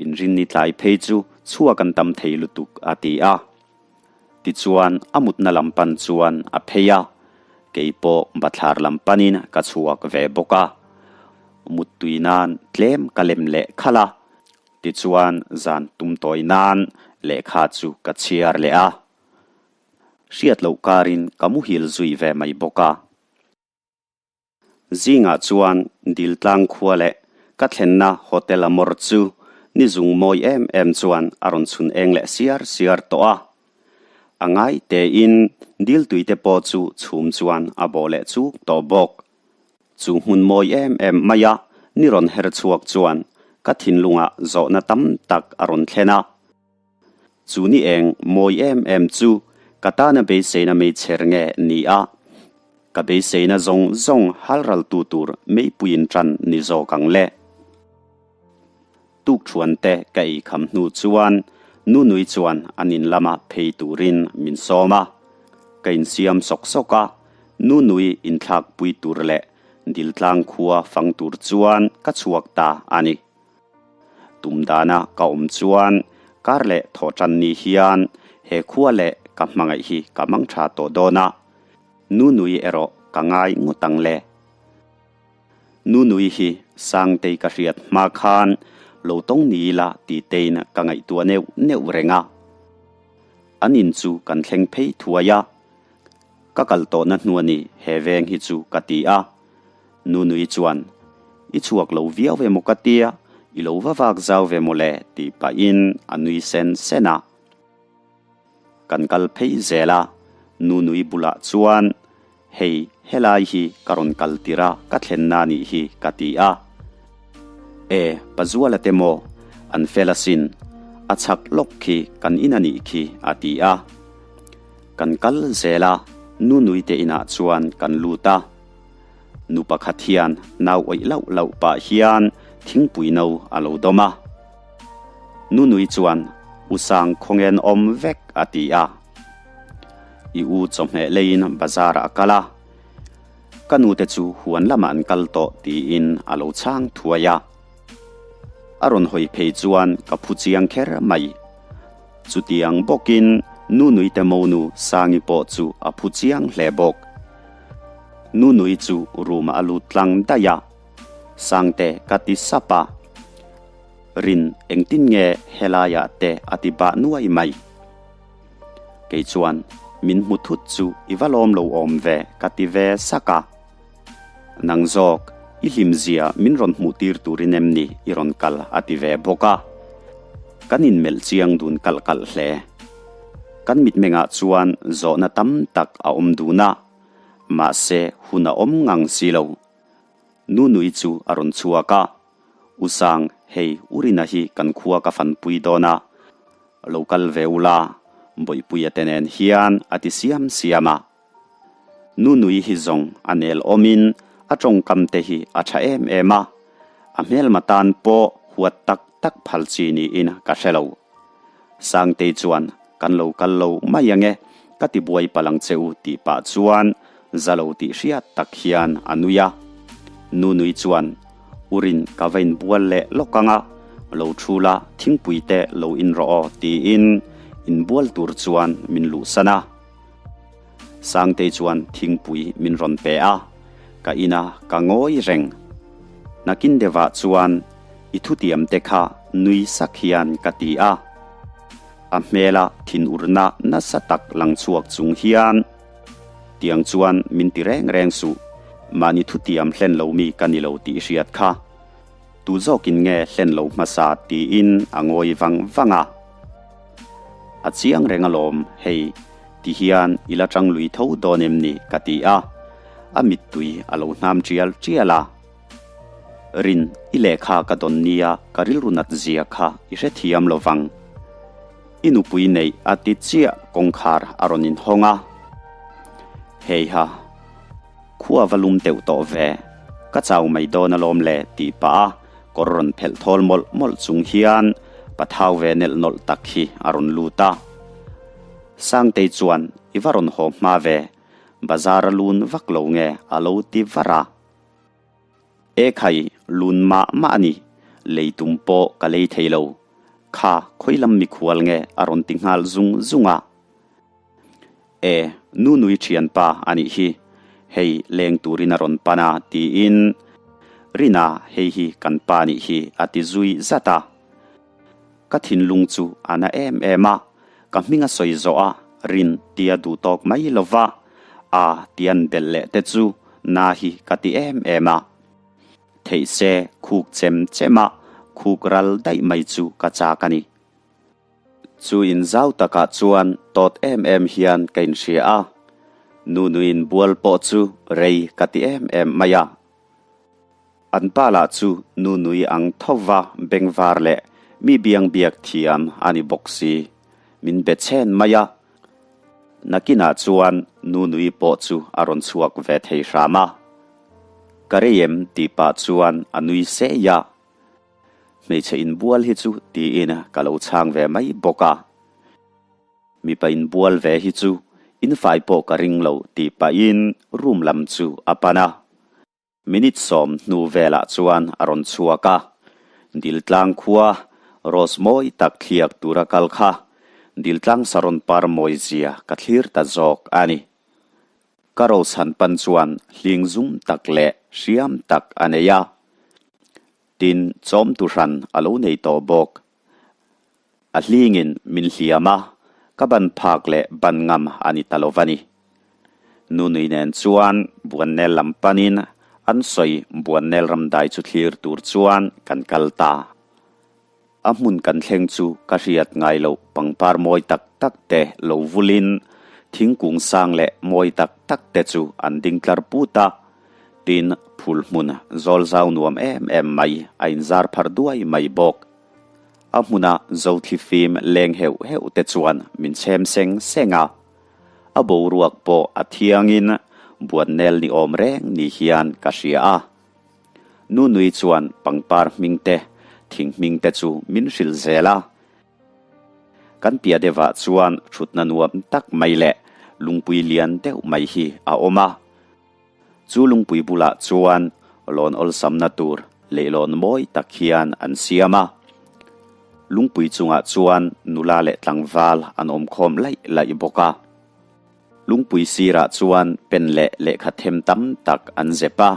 inrinni tlai phei chu chhuak an tam thei lutuk a ti a. Tichuan a mutna lam pan chuan a phei a, kei pawh bathlar lam panin ka chhuak ve bawk a. Muttui nan tlem ka lem leh khalh a, tichuan zan tumtawi nan lehkha chu ka chhiar leh a. Hriat loh karin ka muhil zui ve mai bawk a. Zingah chuan Diltlang khua leh ka thlenna Hotel Amor chu ni zung mawi em em chuan a rawn chhun eng leh siar siar tawh a. A ngai tein Diltui te pawh chu chhum chuan a bawh leh chuk tawh bawk. Chu hmun mawi em em maia ni rawn her chhuak chuan ka thinlungah zawhna tam tak a rawn thlen a. Chu ni eng mawi em em chu ka tana beiseina meichher nge ni a, ka beiseina zawng zawng halraltu tur meipuiin tan ni zawk ang le. Tukthuan te ka ei kham hnu chuan Nunui chuan an in lama phei turin min sawm a. Ka insiam sawk sawk a, Nunui inthlakpui tur leh Diltlang khua fang tur chuan ka chhuak ta a ni. Tum dana ka awm chuan kar leh thawhtan ni hian he khua leh ka hmangaih hi ka mang tha tawh dawn a, Nunui erawh ka ngai ngawt ang le. Nunui hi Sangtei ka hriat hma khan lo tawng ni ila ti tein ka ngaihtuah neuh neuh reng a. An in chu kan thleng phei thuai a. Ka kal tawhna hnu a ni he veng hi chu ka ti a. Nunui chuan, I chhuak lo viau ve maw ka tia, i lo va vak zau ve maw le tih pahin a nui sen sen a. Kan kal phei zel a, Nunui bulah chuan, Hei, helai hi ka rawn kal tir a, ka thlenna nih hi ka ti a. E, Pazuala te maw, an fel asin, a chhak lawk khi kan in a nih khi a ti a. Kan kal zel a, Nunui te inah chuan kan lut a. Nu pakhat hian nau awih lauh lauh pah hian thingpui no a lo dawm a. Nunui chuan U Sang khawngen awm vek a ti a. I u chawhmeh leiin bazar ah a kal a. Ka nute chu huan lamah an kal tawh tiin a lo chhang thuai a. A rawn hawi phei chuan ka phu chiang kher mai. Chutiang bawkin Nunui te monu Sangi pawh chu a phu chiang hle bawk. Nunui chu room ah a lut tlang daih a. Sangte ka ti sap a. Rin engtin nge helaiah te a ti bah nuai mai. Kei chuan min hmu thut chu i va lawm lo awm ve ka ti ve sak a. Nang zawk, i hlimzia min rawn hmuh tir turin em ni i rawn kal a ti ve bawk a. Kan inmelh chiang dun kalh kalh hle. Kan mitmengah chuan zawhna tam tak a awm dun a, mahse hun a awm ngang si lo. Nunui chu a rawn chhuak a, U Sang, hei Urina hi kan khua ka fanpui dawn a, lo kal ve ula, Bawihpuia te nen hian a ti siam siam a. Nunui hi zawng a nel awmin a tawngkam te hi a tha em em a, a hmelma tan pawh huat tak tak phal chi niin ka hre lo. Sangtei chuan kan lo kal lo mai ange, ka ti buai palh ang che u tih pah chuan za lo tih hriat tak hian a nui a. Nunui chuan Urin ka va inbual leh lawk ang a, lo thu la thingpui te lo in rawh aw tiin inbual tur chuan min luhsan a. Sangtei chuan thingpui min rawn pe a, ka in a, ka ngawi reng. Nakin deuhah chuan i thutiam te kha nui sak hian ka ti a. A hmela thinurna nasa tak lang chhuak chung hian, Tiang chuan min ti reng reng suh, mahni thutiam hlen lo mi ka ni lo tih hriat kha. Tu zawkin nge hlen lo hmasa tiin a ngawi vang vang a. A chiang reng alawm, hei, ti hian i la tang lui tho dawn em ni? ka ti a, a mittui a lo hnam tial tial a. Rin, i lehkha ka dawn nia ka rilru nat zia kha i hrethiam lo vang. I nupui neih a ti chiah kawngkhar a rawn inhawng a. Heiha. Khua va lum deuh tawh ve, ka chau mai dawn alawm le tih pah a kawr rawn phelh thawl mawlh mawlh chung hian pathau ve nelh nawlh tak hi a rawn lut a. Sangtei chuan i va rawn haw hma ve, bazar a lun vak lo nge a lo ti var a. E khai, lun mah mah a ni, lei tum pawh ka lei thei lo, kha khawilam mikhual nge a rawn ti nghal zung zung a. E, Nunui thianpa a nih hi, hei leng turin a rawn pan a tiin Rina hei hi kan pa nih hi a ti zui zat a. Ka thinlung chu a na em em a, ka hming a sawi zawh a Rin tia duh tawk mai lova a tian belh leh te chu na hi ka ti em em a. Theih se khuk chem chem a khuk ral daih mai chu ka chak a ni. Chu in zau takah chuan tawt em em hian ka inhria a, Nunuin bual pawh chu rei ka ti em em mai a. An pa lah chu Nunui ang thova bengvar leh mi biang biak thiam a ni bawk si, min be chhen mai a. Nakinah chuan Nunui pawh chu a rawn chhuak ve thei hram a. Ka rei em tih pah chuan a nui sei a. Hmeichhe inbual hi chu tiin ka lo chhang ve mai bawk a. Mipa inbual ve hi chu infai pawh ka ring lo tih pahin room lam chu a pan a. Minute sawm hnu velah chuan a rawn chhuak a. Diltlang khua rose mawi tak thliak tura kal kha Diltlang saron par mawi zia ka thlir ta zawk a ni. Ka rose han pan chuan hling zum tak leh hriam tak a nei a. Tin, chawm tu hran a lo nei tawh bawk. A hlingin min hliam a, Ka ban phak leh ban ngam a ni ta lo va ni. Nunui nen chuan Buannel lam panin an sawi Buannel ramdai chu thlir tur chuan kan kal ta. A hmun kan thleng chu ka hriat ngai loh pangpar mawi tak tak te lo vulin thingkung sang leh mawi tak tak te chu an ding tlar put a, tin phul hmun zawl zau nuam em em mai a inzar phar duai mai bawk. A hmuna zothli fim leng heuh heuh te chuan min chhem seng seng a, a boruak pawh a thiangin buannel ni awm reng ni hian ka hria a. Nunui chuan pangpar hming te, thing hming te chu min hrilh zel a. Kan piah deuhah chuan thutna nuam tak mai leh lungpui lian deuh mai hi a awm a. Chu lungpui bulah chuan lawn awlsamna tur leihlawn mawi tak hian an siam a. Lungpui chungah chuan nula leh tlangval an awmkhawm laih laih bawk a. Lungpui sirah chuan pen leh lehkha them tam tak an zep a.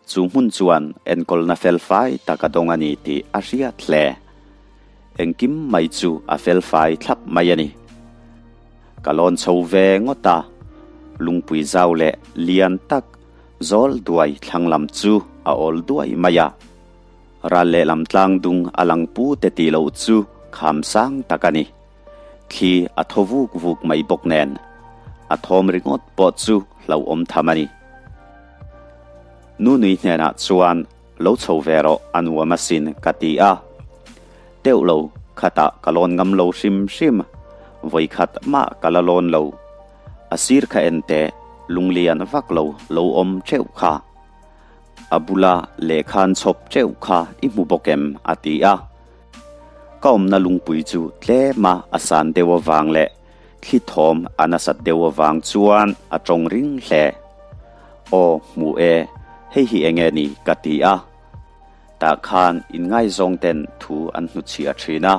Chu hmun chuan enkawlna felfai tak a dawng a ni tih a hriat hle. Engkim mai chu a felfai thlap mai a ni. Ka lawn chho ve ngawt a, lungpui zau leh lian tak zawl duai thlang lam chu a awl duai mai a. Ral lehlam tlang dung a lang pu te tih loh chu kham sang tak a ni. Thli a thaw vuk vuk mai bawk nen, a thawm ringawt pawh chu hlauhawm tham a ni. Nunui hnenah chuan lo chho ve rawh a nuam asin ka ti a. Teuh lo, khatah ka lawn ngam lo hrim hrim, vawikhat mah ka la lawn lo. A sir kha en teh, lunglian vak lo lo awm teuh kha. A bula lehkhan chhawp teuh kha i hmu bawk em? a ti a. Ka awmna lungpui chu tlema a san deuh avang leh thli thawm a nasat deuh avang chuan a tawng ring hle. Aw hmu e, hei hi enge ni ka ti a. Tah khan inngaizawng ten thu an hnuchhiah thin a.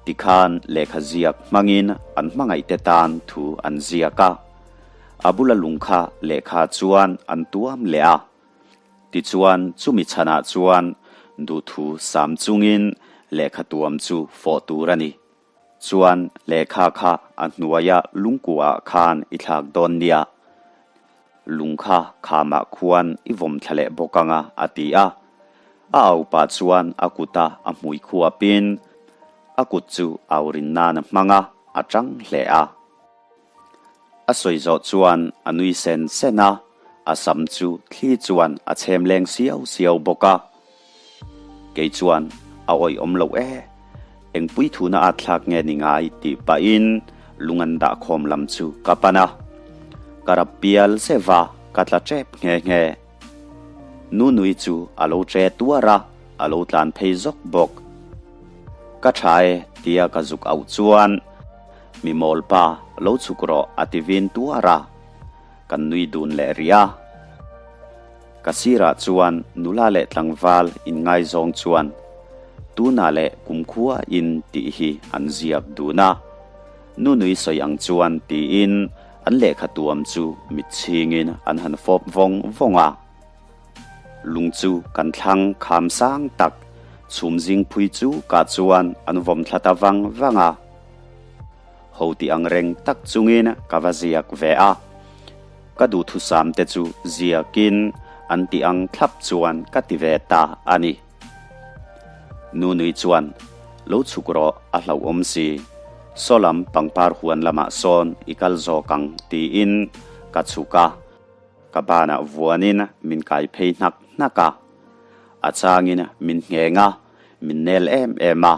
Tikhan lehkha ziak hmangin an hmangaihte tan thu an ziak a. A bula lung kha lehkha chuan an tuam leh a. Tichuan, chumi chhanah chuan duhthu sam chungin lehkha tuam chu fawh tur a ni. Chuan lehkha kha a hnuaia lungkuah khan i thlak dawn nia. Lung kha khamah khuan i vawm thla leh bawk anga a ti a. A au pah chuan a kuta a hmui khuapin a kut chu au rin nan a hmang a, a tang hle a. A sawi zawh chuan a nui sen sen a, a sam chu thli chuan a chhem leng siau siau bawk a. Kei chuan a awih awm loh e, engpui thuna at thlak nge ni ngai tih pahin lung an dah khawm lam chu ka pan a. Ka rap pial zeuh a, ka tla tep nghe nghe. Nunui chu a lo che tuar a, a lo tlan phei zawk bawk. Ka tha e tia ka zuk auh chuan mi mawl pa lo chhuk rawh a ti vin tuar a, kan nui dun leh rih a. Ka sirah chuan nula leh tlangval inngaizawng chuan tunah leh kumkhua in tih hi an ziak dun a. Nunui sawi ang chuan tiin an lehkha tuam chu mit chhingin an han fawp vawng vawng a. Lung chu kan thlang kham sang tak chhum zing phui chu kah chuan an vawm thla ta vang vang a. Ho ti ang reng tak chungin ka va ziak ve a. Ka duhthusam te chu ziakin an ti ang thlap chuan ka ti ve ta a ni. Nunui chuan, Lo chhuk rawh, a hlauhawm si. Saw lam pangpar huan lamah sawn i kal zawk ang, tiin ka chhuk a. Ka banah vuanin min kai phei hnak hnak a. A changin min ngheng a, min nel em em a.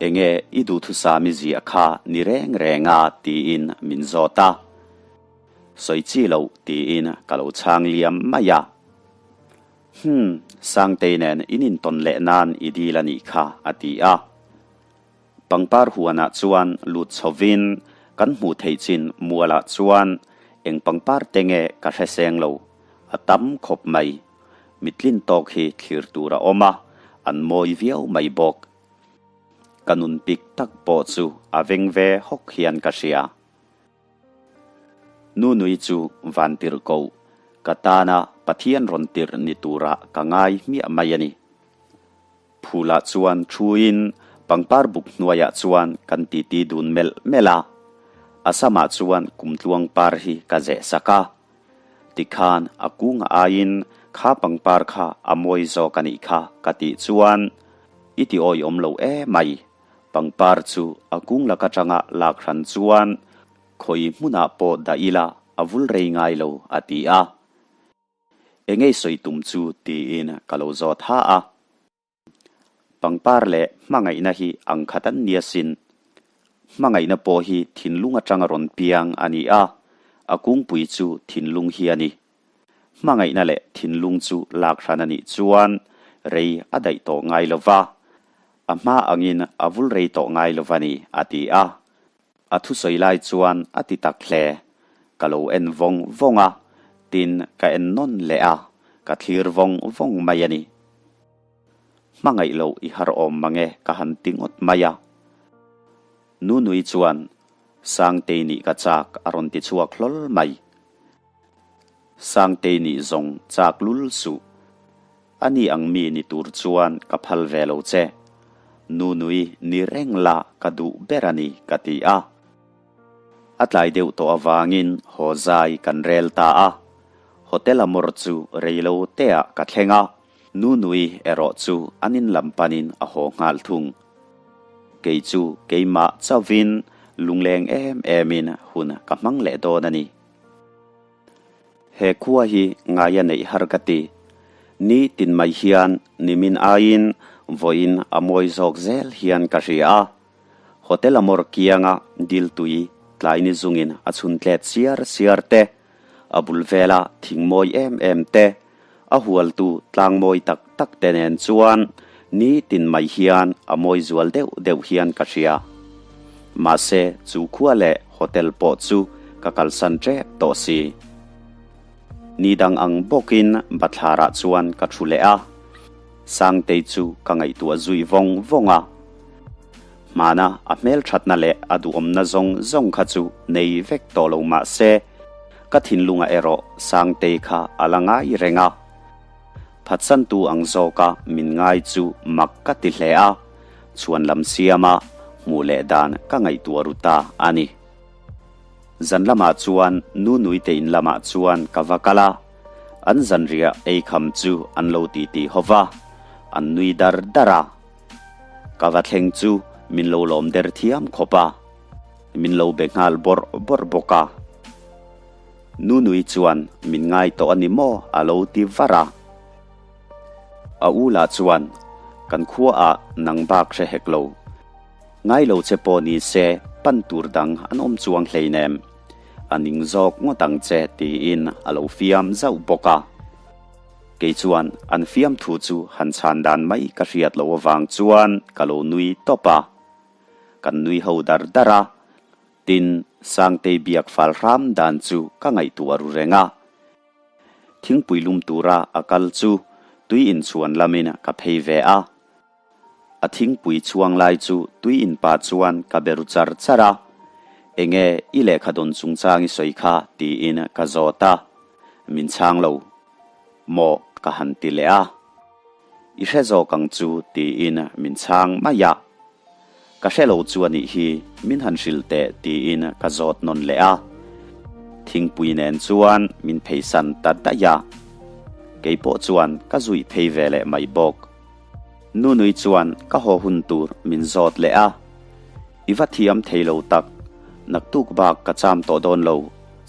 Enge i duhthusam i ziah kha ni reng reng a, tiin min zawt a. Sawi chi loh, tiin ka lo chhang liam mai a. Hum, Sangtei nen in intawn leh nan i dil a nih kha, a ti a. Pangpar huanah chuan lut chhovin kan hmuh theih chin mualah chuan eng pangpar te nge ka hre seng lo, a tam khawp mai. Mitlin tawk hi thlir tur a awm a, an mawi viau mai bawk. Ka nun pik tak pawh chu a veng ve hawk hian ka hria. Nunui chu van tirh ko, ka tana Pathian rawn tirh ni turah ka ngai hmiah mai a ni. Phulah chuan thuin Pangpar buk hnuaiah chuan kan titi dun melh melh a, a samah chuan kumtluang par hi ka zeh sak a. Tikhan a kunga aiin kha pangpar kha a mawi zawk a nih kha ka tih chuan i ti awihawm lo emai. Pangpar chu a kung lak atanga lak hran chuan khawi hmunah pawh dah ila a vul rei ngai lo a ti a. Engei sawi tum chu tiin ka lo zawt ha a. Pangpar leh hmangaihna hi ang khat an nia sin. Hmangaihna pawh hi thinlung atanga rawn piang a ni a, a kungpui chu thinlung hi a ni. Hmangaihna leh thinlung chu lak hran a nih chuan rei a daih tawh ngai lo va, a hma angin a vul rei tawh ngai lo va ni, a ti a. A thusawi lai chuan a ti tak hle. Ka lo en vawng vawng a, tin ka en nawn leh a, ka thlir vawng vawng mai a ni. Hmangaih loh i har awm mange ka han ti ngawt mai a. Nunui chuan, Sangtei nih ka chak a rawn ti chhuak hlawl mai. Sangtei nih zawng chak lul suh. A ni ang mi ni tur chuan ka phal ve lo che. Nunui ni reng la ka duh ber a ni ka ti a. A tlai deuh tawh avangin haw zai kan rel ta a. Hotel a mawr chu rei lo teah ka thleng a. Nunui erawh chu an in lam panin a haw nghal thung. Kei chu keimah chauhin lungleng em emin hun ka hmang leh dawn a ni. He khua hi ngaia neih har ka ti. Ni tin mai hian nimin aiin vawiin a mawi zawk zel hian ka hria a. Hotel a mawr kianga dil tui tlai ni zungin a chhun tlet siar siar te, a bul vela thing mawi em em te, a hualtu tlang mawi tak tak te nen chuan ni tin mai hian a mawi zual deuh deuh hian ka hria. Mahse chu khua leh hotel pawh chu ka kalsan tep tawh si. Ni dang ang bawkin bathlarah chuan ka thu leh a, Sangtei chu ka ngaihtuah zui vawng vawng a. Hmana a hmelthatna leh a duhawmna zawng zawng kha chu nei vek tawh lo mah se, ka thinlungah erawh Sangtei kha a la ngai reng a. Phatsantu ang zawka min ngai chu mak ka ti hle a, chhuan lam siama hmuh leh dan ka ngaihtuah ru ta a ni. Zan lamah chuan Nunui te in lamah chuan ka va kal a, an zanriah eikham chu an lo titi ho va, an nui dar dar a. Ka va thleng chu min lo lawm der thiam khawp a, min lo be nghal bawrh bawrh bawk a. Nunui chuan min ngai tawh a ni maw a lo ti var a. A u lah chuan kan khuaah nang bak hre hek lo. Ngai lo che pawh ni se pan tur dang an awm chuang hleinem. A ning zawk ngawt ang che tiin a lo fiam zauh bawk a. Kei chuan an fiamthu chu han chhan dan mai ka hriat loh avang chuan ka lo nui tawp a. Kan nui ho dar dar a, tin Sangtei biak fal hram dan chu ka ngaihtuah ru reng a. Thingpui lum tura a kal chu tui inchhuan lamin ka phei ve a. A thingpui chhuang lai chu tui in pah chuan ka be ru char char a, Enge i lehkha dawn chungchang i sawi kha? tiin ka zawt a, min chhang lo. Maw ka han ti leh a, I hre zawk ang chu tiin min chhang mai a. Ka hre lo chu a nih hi, min han hrilh teh tiin ka zawt nawn leh a. Thingpui nen chuan min pheisan ta daih a, keipawh chuan ka zuih phei ve leh mai bawk. Nunui chuan ka haw hun tur min zawt leh a, I va thiam thei lo tak, naktuk bak ka cham tawh dawn lo,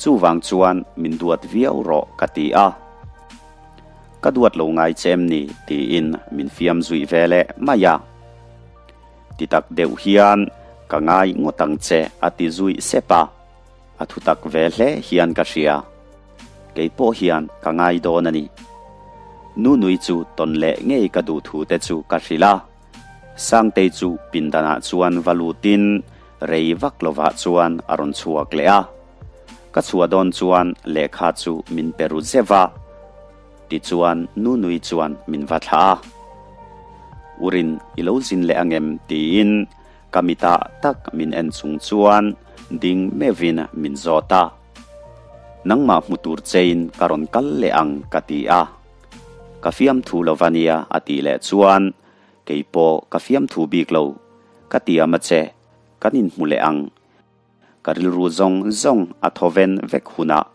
chuvang chuan min duat viau rawh ka ti a. Ka duat lo ngai che em ni? tiin min fiam zui ve leh mai a. Ti tak deuh hian ka ngai ngawt ang che a ti zui sep a, a thutak ve hle hian ka hria. Kei pawh hian ka ngai dawn a ni. Nunui chu tawn leh ngei ka duh thu te chu ka hrilh a. Sangtei chu pindanah chuan va lutin rei vak lovah chuan a rawn chhuak leh a. Ka chhuah dawn chuan lehkha chu min pe ru zeuh a. Tichuan Nunui chuan min va thlah a. Urin i lo zin leh angem tiin ka mitah tak min en chung chuan ding meuhin min zawt a. Nangmah hmu tur chein ka rawn kal leh ang ka ti a. Ka fiamthu lo va nia a tih leh chuan kei pawh ka fiamthu bik lo. Ka tiam a che, kan inhmu leh ang. Ka rilru zawng zawng a thawven vek hunah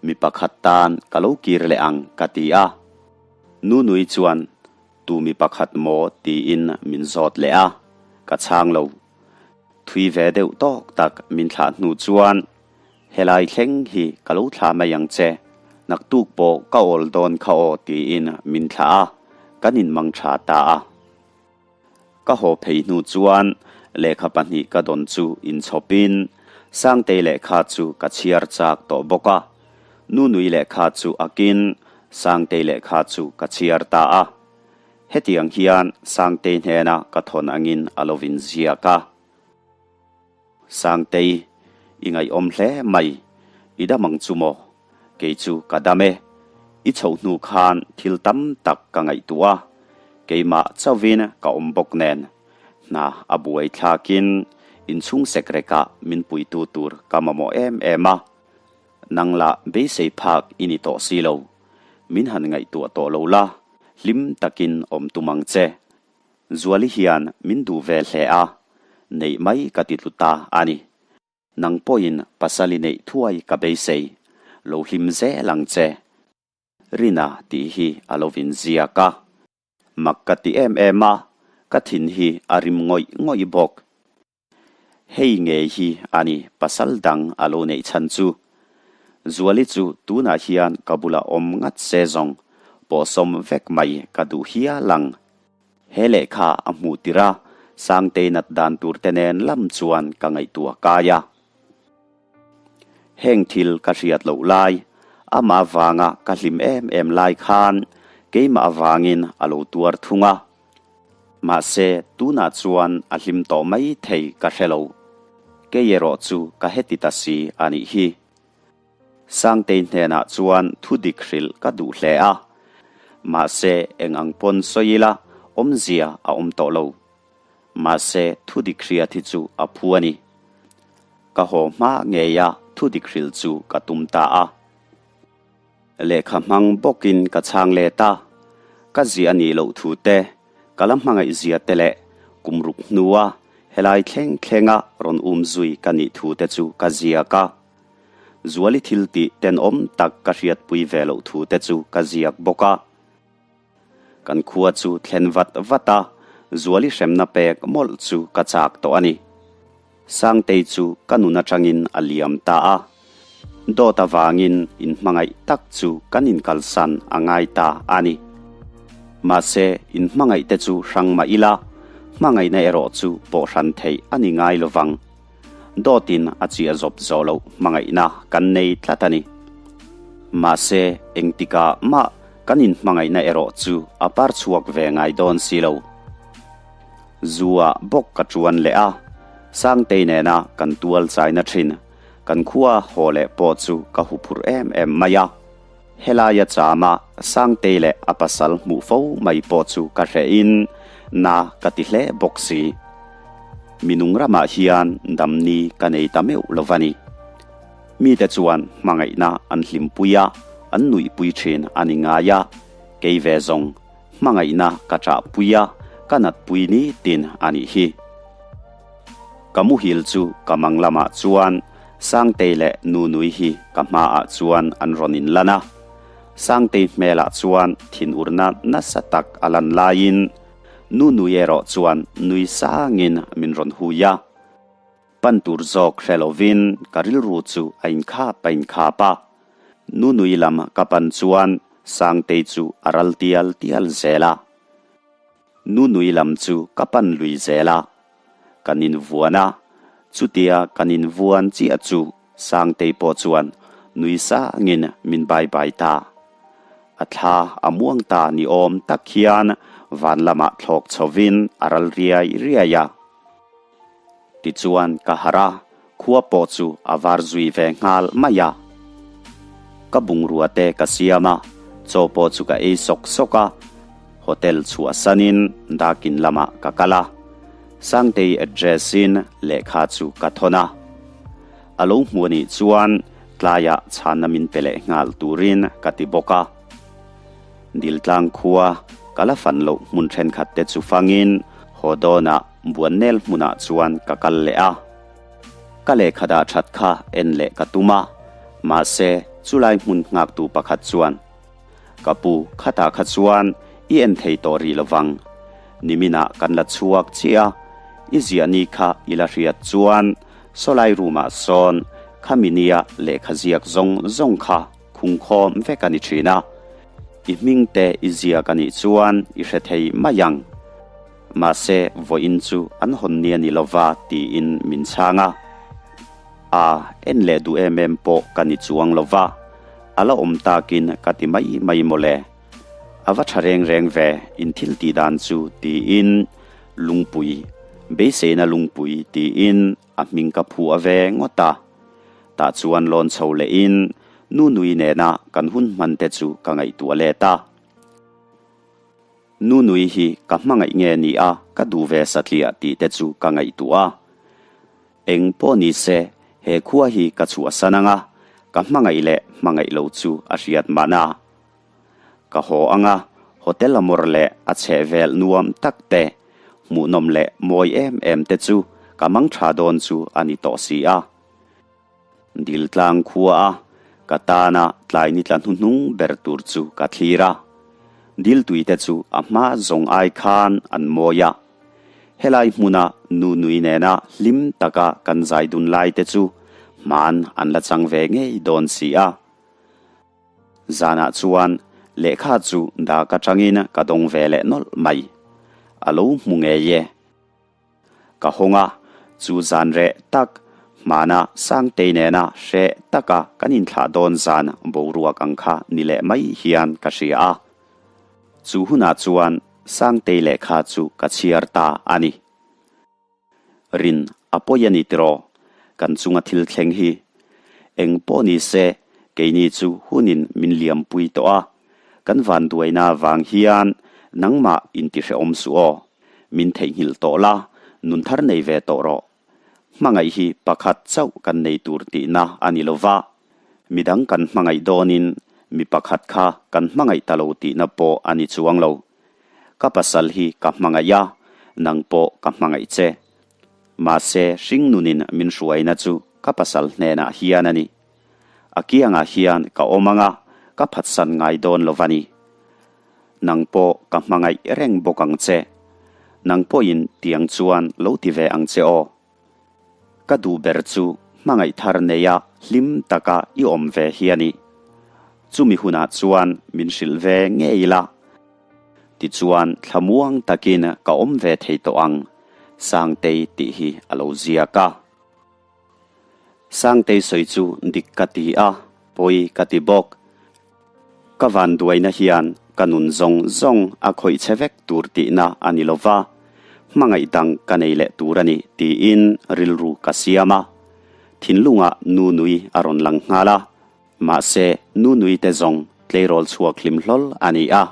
mi pakhat tan ka lo kir leh ang ka ti a. Nunui chuan tu mi pakhat maw tiin min zawt leh a, ka chhang lo. Thui ve deuh tawk tak min thlah hnu chuan helai thleng hi ka lo thlah mai ang che, naktuk pawh ka awl dawn kha aw tiin min thlah a, kan inmang tha ta a. Ka haw phei hnu chuan lehkha pahnih ka dawn chu inchhawpin Sangtei lehkha chu ka chhiar chak tawh bawk a, Nunui lehkha chu akin Sangtei lehkha chu ka chhiar ta a. Hetiang hian Sangtei hnena ka thawn angin a lo inziak a. Sangtei, i ngaihawm hle mai, i dam ang chu maw? Kei chu ka dam e. I chhoh hnu khan thil tam tak ka ngaihtuah a, keimah chauhin ka awm bawk nen. Hna a buai thlakin inchhung sekrekah min puitu tur ka mamawh em em a. Nang lah beisei phak i ni tawh si lo. Min han ngaihtuah tawh lo la, hlim takin awm tum ang che. Zuali hian min duh ve hle a, neih mai ka ti tlu ta a ni. Nang pawhin pasal i neih thuai ka beisei, lo hlim zel ang che. Rina tih hi a lo vin ziak a. Mak ka ti em em a, ka thin hi a rim ngawih ngawih bawk. Hei ngei hi a ni pasal dang a lo neih chhan chu. Zuali chu tunah hian ka bulah awm ngat se zawng pawhsawm vek mai ka duh hial ang. He lehkha a hmuh tirh a, Sangtei nat dan tur te nen lam chuan ka ngaihtuah kai a. Heng thil ka hriat loh lai, amah vanga ka hlim em em lai khan keimah avangin a lo tuar thung a. Mahse, tunah chuan a hlim tawh mai thei ka hre lo. Kei erawh chu ka heti ta si a nih hi. Sangtei hnenah chuan thu dik hrilh ka duh hle a. Mahse, eng ang pawn sawi ila awmzia a awm tawh lo. Mahse, thu dik hriat hi chu a phu a ni. Ka haw hma ngeia thu dik hrilh chu ka tum ta a. Lehkha hmang bawkin ka chhang let a, ka ziah a nih loh thu te, ka la hmangaih zia te leh kum ruk hnua helai thleng thlenga rawn um zui ka nih thu te chu ka ziak a. Zuali thil tih tenawm tak ka hriatpui ve loh thu te chu ka ziak bawk a. Kan khua chu thlen vat vat a, Zuali hremna pek mawlh chu ka chak tawh a ni. Sangtei chu ka nun atangin a liam ta a, dawt avangin inhmangaih tak chu kan inkalsan a ngai ta a ni. Mahse, inhmangaihte chu hrang mah ila, hmangaihna erawh chu pawh hran theih a ni ngai lovang. Dawtin a chiah zawp zawh loh hmangaihna kan nei tlat a ni. Mahse, engtikah mah kan inhmangaihna erawh chu a par chhuak ve ngai dawn si lo. Zu-ah bawk ka tuan leh a, Sangtei nena kan tual chaina thin, kan khua haw leh pawh chu ka huphurh em em mai a. Helaia chama Sangtei leh a pasal hmuh fo mai pawh chu ka hrehin na ka ti hle bawk si. Minung ramah hian damni ka nei ta meuh lo va ni. Mite chuan hmangaihna an hlimpui a, an nuihpui thin a ni ngai a, kei ve zawng hmangaihna ka ṭahpui a, ka natpui nitin a nih hi. Ka muhil chu ka mang lamah chuan Sangtei leh Nunui hi ka hmaah chuan an rawn inlan a. Sangtei hmelah chuan thinurna nasa tak a lan laiin Nunui erawh chuan nui sangin min rawn hui a. Pan tur zawk hre lovin ka rilru chu a inkhap a inkhap a. Nunui lam ka pan chuan Sangtei chu a ral tial tial zel a. Nunui lam chu ka pan lui zel a. Kan invuan a, chutia kan invuan chiah chu Sangtei pawh chuan nui sangin min bai bai ta. A thla a muang ta ni awm tak hian van lamah thlawk chhovin a ral riai riai a. Tichuan ka harh a, khua pawh chu a var zui ve nghal mai a. Ka bungrua te ka siam a, chaw pawh chu ka ei sawk sawk a. Hotel chhuahsanin Dakin lamah ka kal a, Sangtei address-in lehkha chu ka thawn a. A lo hmu a nih chuan tlaiah chhanna min pe leh nghal turin ka ti bawk a. Diltlang khua ka la fan loh hmun thenkhat te chu fangin haw dawnah. Buannel hmunah chuan ka kal leh a. Ka lehkha dah that kha en leh ka tum a, mahse chulai hmun nghaktu pakhat chuan, Ka pu, khatah kha chuan i en thei tawh rih lovang. Niminah kan la chhuak chiah a, i ziah ni kha i la hriat chuan sawlai room ah sawn khami nia lehkha ziak zawng zawng kha khungkhawm vek a ni thin a. I hming te i ziak a nih chuan i hre thei mai ang. Mahse vawiin chu an hawn ni a ni lova tiin min chhang a. A, en leh duh em em pawh ka ni chuang lova, a la awm takin ka ti mai mai mawle. A va tha reng reng ve in thil tih dan chu tiin lungpui, beiseina lungpui tiin a hming ka phu a ve ngawt a. Tah chuan lawn chho lehin nu nui nena kan hun hman te chu ka ngaihtuah let a. Nu nui hi ka hmangaih nge ni a ka duh ve satliah tih te chu ka ngaihtuah a. Eng pawh ni se he khua hi ka chhuahsan ang a, ka hmangaih leh hmangaih lo chu a hriat mahna. Ka haw ang a, hotel a mawr leh a chhehvel nuam tak te, hmuhnawm leh mawi em em te chu ka mang tha dawn chu a ni tawh si a. Diltlang khua a, ka tana tlai ni tla hnuhnung ber tur chu ka thlir a. Diltui te chu a hma zawng ai khan an mawi a. Helai hmuna nu nui nena hlim taka kan zai dun lai te chu hman an la chang ve ngei dawn si a. Zanah chuan lehkha chu dak atangin ka dawng ve leh nawlh mai. A lo hmu ngei e. Ka hawng a, chu zan reh tak, hmana Sangtei nena hreh taka kan inthlah dawn zan boruak ang kha ni leh mai hian ka hria a. Chu hunah chuan Sangtei lehkha chu ka chhiar ta a ni. Rin a pawi a ni tiraw? Kan chunga thil thleng hi. Eng pawh ni se, keini chu hunin min liampui tawh a. Kan vanduaina vang hian nangmah intihrehawm suh aw. Min theihnghilh tawh la, nun thar nei ve tawh rawh. Hmangaih hi pakhat chauh kan nei tur tihna a ni lo va. Midang kan hmangaih dawnin mi pakhat kha kan hmangaih ta lo tihna pawh a ni chuang lo. Ka pasal hi ka hmangaih a, nang pawh ka hmangaih che. Mahse hringnunin min hruaina chu ka pasal hnenah hian a ni. A kiangah hian ka awm ang a, ka phatsan ngai dawn lo va ni. Nang pawh ka hmangaih reng bawk ang che. Nang pawhin tiang chuan lo ti ve ang che aw. Ka duh ber chu hmangaih thar neia hlim taka i awm ve hi a ni. Chumi hunah chuan min hrilh ve ngei ila. Tichuan thlamuang takin ka awm ve thei tawh ang, Sangtei tih hi a lo ziak a. Sangtei sawi chu dik ka ti a, pawi ka ti bawk. Ka vanduaina hian ka nun zawng zawng a khawih che vek tur tihna a ni lo va, hmangaih dang ka nei leh tur a ni tiin rilru ka siam a. Thinlungah Nunui a rawn lang nghal a, mahse Nunui te zawng tleirawl chhuak hlim hlawl a ni a.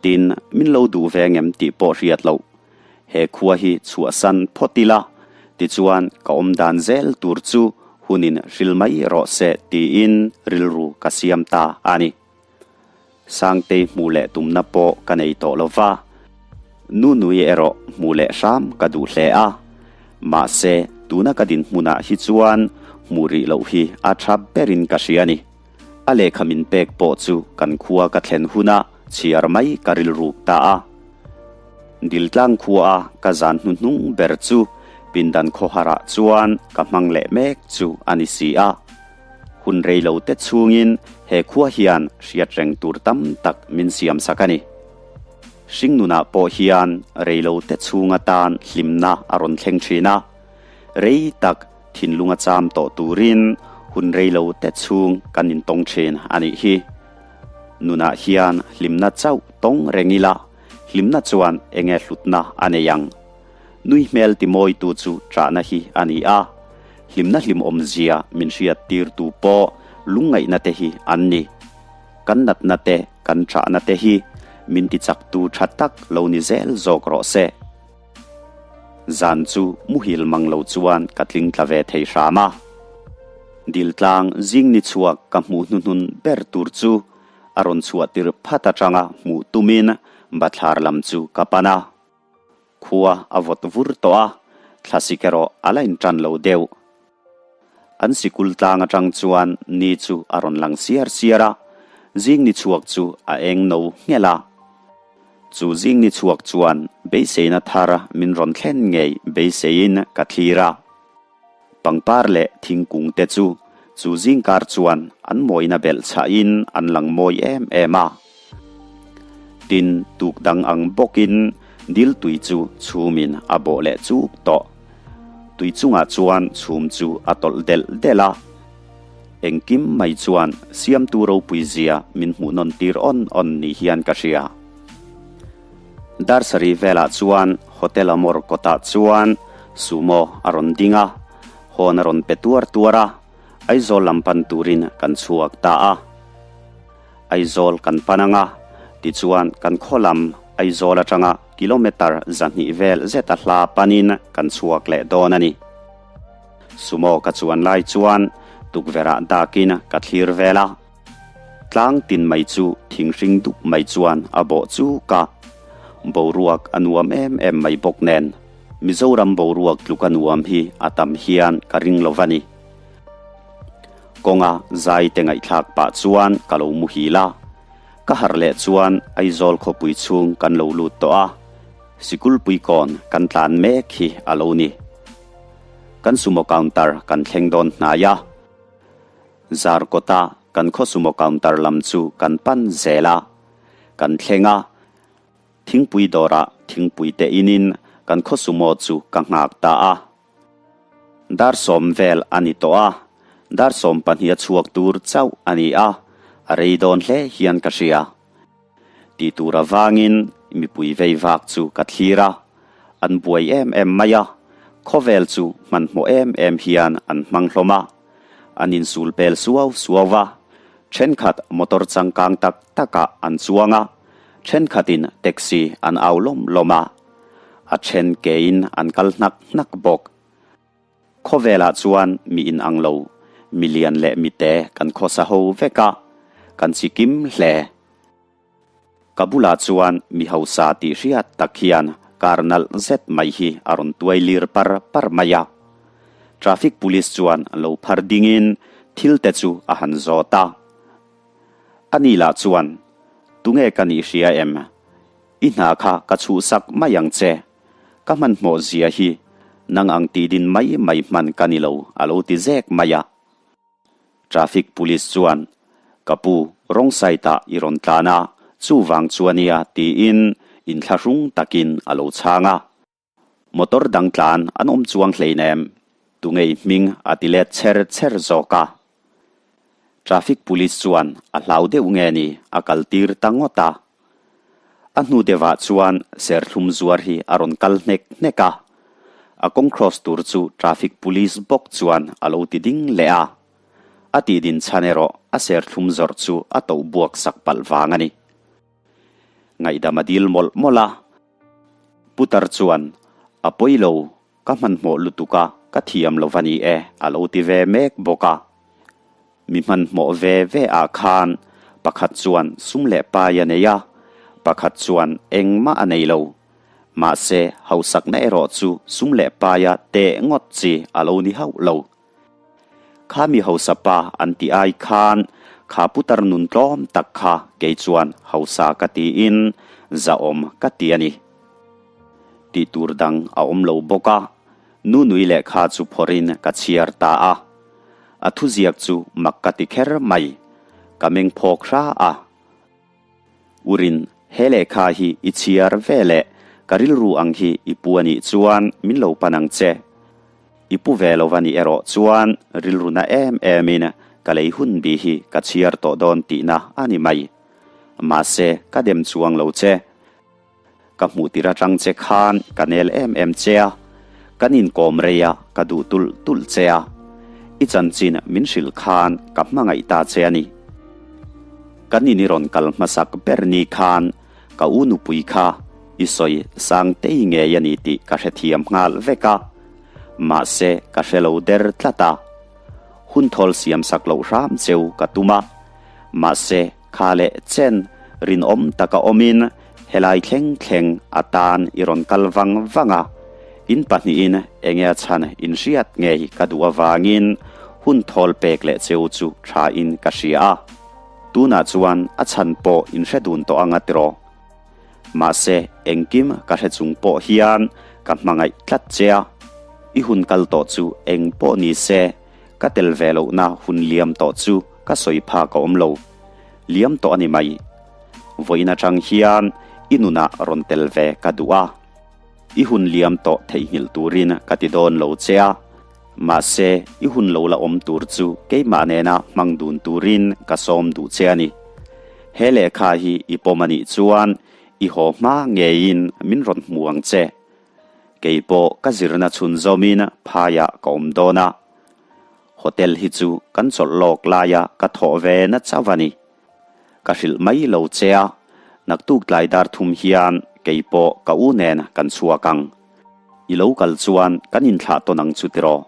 Tin, min lo duh ve ngem tih pawh hriat loh. He khua hi chhuahsan phawt ila, tichuan ka awm dan zel tur chu hunin hril mai rawh se tiin rilru ka siam ta a ni. Sangtei hmuh leh tumna pawh ka nei tawh lo va, Nunui erawh hmuh leh hram ka duh hle a, mahse tuna ka dinhmunah hi chuan hmuh rih loh hi a tha berin ka hria a ni. A lehkha min pek pawh chu kan khua ka thlen huna chhiar mai ka rilruk ta a. Diltlang khua ka zan hnuhnung ber chu pindan khawharah chuan ka hmang leh mek chu a ni si a. Hun rei lo te chhungin he khua hian hriat reng tur tam tak min siam sak a ni. Hringnunah pawh hian rei lo te chhung atan hlimna a rawn thleng thin a. Rei tak thinlunga cham tawh turin hun rei lo te chhung kan intawng thin a nih hi. Nunah hian hlimna chauh tawng reng ila, hlimna chuan enge hlutna a nei ang? Nui hmel timawitu chu ṭahna hi a ni a, hlimna hlimawmzia min hriattirtu pawh lungngaihna te hi an ni. Kan natna te, kan ṭahna te hi min tichaktu ṭha tak lo ni zel zawk rawh se. Zan chu muhil mang lo chuan ka tling tla ve thei hram a. Diltlang zing ni chhuak ka hmuh hnuhnun ber tur chu a rawn chhuah tirh phat atanga hmuh tumin bathlar lam chu ka pan a. Khua a vawt vur tawh a, thlasik erawh a la inṭan lo deuh. An sikul tlang aṭang chuan ni chu a rawn lang siar siar a, zing ni chhuak chu a eng no nghelh a. Chu zing ni chhuak chuan beiseina thar min rawn thlen ngei beiseiin ka thlir a. Pangpar leh thingkung te chu chu zingkar chuan an mawina belh chhahin an lang mawi em em a. Tin, tuk dang ang bawkin dil tui chu chhumin a bawh leh chuk tawh. Tui chungah chuan chhum chu a tawlh delh delh a. Engkim mai chuan siamtu ropui zia min hmuh nawn tir awn awn ni hian ka hria. Dar sarih velah chuan Hotel Amor kawtah chuan Sumo a rawn ding a, hawn a rawn pe tuar tuar a, Aizawl lam pan turin kan chhuak ta a. Aizawl kan pan ang a, tichuan kan khaw lam Aizawl atanga kilometre 200 vel zeta hla panin kan chhuak leh dawn a ni. Sumo ka chuan lai chuan tukverhah dakin ka thlir vel a. Tlang tin mai chu thing hring dup mai chuan a bawh chuk a, boruak a nuam em em mai bawk nen Mizoram boruak tluk a nuam hi a tam hian ka ring lo va ni. Kawnga zai te ngaihthlak pah chuan ka lo muhil a, ka harh leh chuan Aizawl khawpui chhung kan lo lut tawh a, Sikulpui kawn kan tlan mek hi a lo ni. Kan sumo counter kan thleng dawn hnai a. Zarkawta kan khaw sumo counter lam chu kan pan zel a, kan thleng a, thingpui dawrah thingpui te inin kan khaw sumo chu ka nghak ta a. Dar sawm vel a ni tawh a, dar 12 a chhuak tur chauh a ni a, a rei dawn hle hian ka hria. Tih tur avangin mipui vei vak chu ka thlir a, an buai em em mai a, khawvel chu hmanhmawh em em hian an hmang hlawm a. An insul pel suau suau a, thenkhat motor changkang tak takah an chuang a, thenkhatin taxi an au lawm lawm a, a then kein an kal hnak hnak bawk. Khawvelah chuan mi inang lo, mi lian leh mi te kan khawsa ho vek a, kan chi kim hle. Ka bulah chuan mi hausa tih hriat tak hian car nalh zet mai hi a rawn tuai lir par par mai a. Traffic police chuan lo phar dingin thil te chu a han zawt a. Ani lah chuan, Tunge ka nih hria em? I hna kha ka chhuhsak mai ang che. Ka hmanhmawh zia hi nang ang tih din mai mai hman ka ni lo a lo ti zek mai a. Traffic Police chuan, Ka pu, wrong side-ah i rawn tlan a, chuvang chu a nia, tiin inthlahrung takin a lo chhang a. Motor dang tlan an awm chuang hleinem, tungei hming a ti let chher chher zawk a. Traffic Police chuan a hlau deuh nge ni a kaltir ta ngawt a. A hnu deuhah chuan serthlum zuar hi a rawn kal hnek hnek a, a kawng cross tur chu traffic police bawk chuan a lo ti ding leh a. A tih din chhan erawh a serthlum zawrh chu a toh buak sak palh vang a ni. Ngaihdam a dil mawlh mawlh a. Putar chuan, A pawi lo, Ka hmanhmawh lutuk a, ka thiam lo va ni e, a lo ti ve mek bawk a. Mi hmanhmawh ve ve ah khan pakhat chuan sum leh pai a nei a, pakhat chuan engmah a nei lo. Mahse, hausakna erawh chu sum leh paia teh ngawt chi a lo ni hauh lo. Kha mi hausa pa an tih ai khan kha putar nun tlawm tak kha kei chuan hausa ka tiin zahawm ka ti a ni. Tih tur dang a awm lo bawk a, nu nui lehkha chu phawrhin ka chhiar ta a. A thuziak chu mak ka ti kher mai, ka meng phawk hra a. Urin, he lehkha hi i chhiar ve leh ka rilru ang hi i pu a nih chuan min lo pan ang che. I pu ve lo va nih erawh chuan rilru na em emin ka lei hun bi hi ka chhiar tawh dawn tihna a ni mai. Mahse, ka dem chuang lo che. Ka hmuh tir atang che khan ka nel em em che a, kan inkawm rei a, ka duh tulh tulh che a. I chanchin min hrilh khan ka hmangaih ta che a ni. Kan in i rawn kal hmasak ber ni khan ka u nupui kha i sawi sang tei ngei a ni tih ka hrethiam nghal vek a, mahse ka hre lo der tlat a. Hun thawl siam sak loh hram cheu ka tum a, mahse kha leh chen rinawm taka awmin. Helai thleng thleng a tan i rawn kal vang vang a, in pahnihin enge a chhan in hriat ngei ka duh avangin hun thawl pek leh cheu chu tha in ka hria a. Tunah chuan a chhan pawh in hre dun tawh anga tiraw? Mahse engkim ka hre chung pawh hian ka hmangaih tlat che a, i hun kal tawh chu eng pawh ni se ka tel ve lohna hun liam tawh chu ka sawi phak a awm lo. Liam tawh a ni mai. Vawiin atang hian i nunah rawn tel ve ka duh a. I hun liam tawh theihnghilh turin ka ti dawn lo che a, mahse i hun lo la awm tur chu keimah nena hmang dun turin ka sawm duh che a ni. He lehkha hi i pawm a nih chuan i haw hma ngeiin min rawn hmu ang che. Kei pawh ka zirna chhunzawmin phaiah ka awm dawn a. Hotel hi chu kan chawlh lawk laia ka thawh ve na chauh a ni. Ka hrilh mai lo che a, naktuk tlai dar thum hian kei pawh ka u nen kan chhuak ang. I lo kal chuan kan inthlah tawn ang chu tiraw?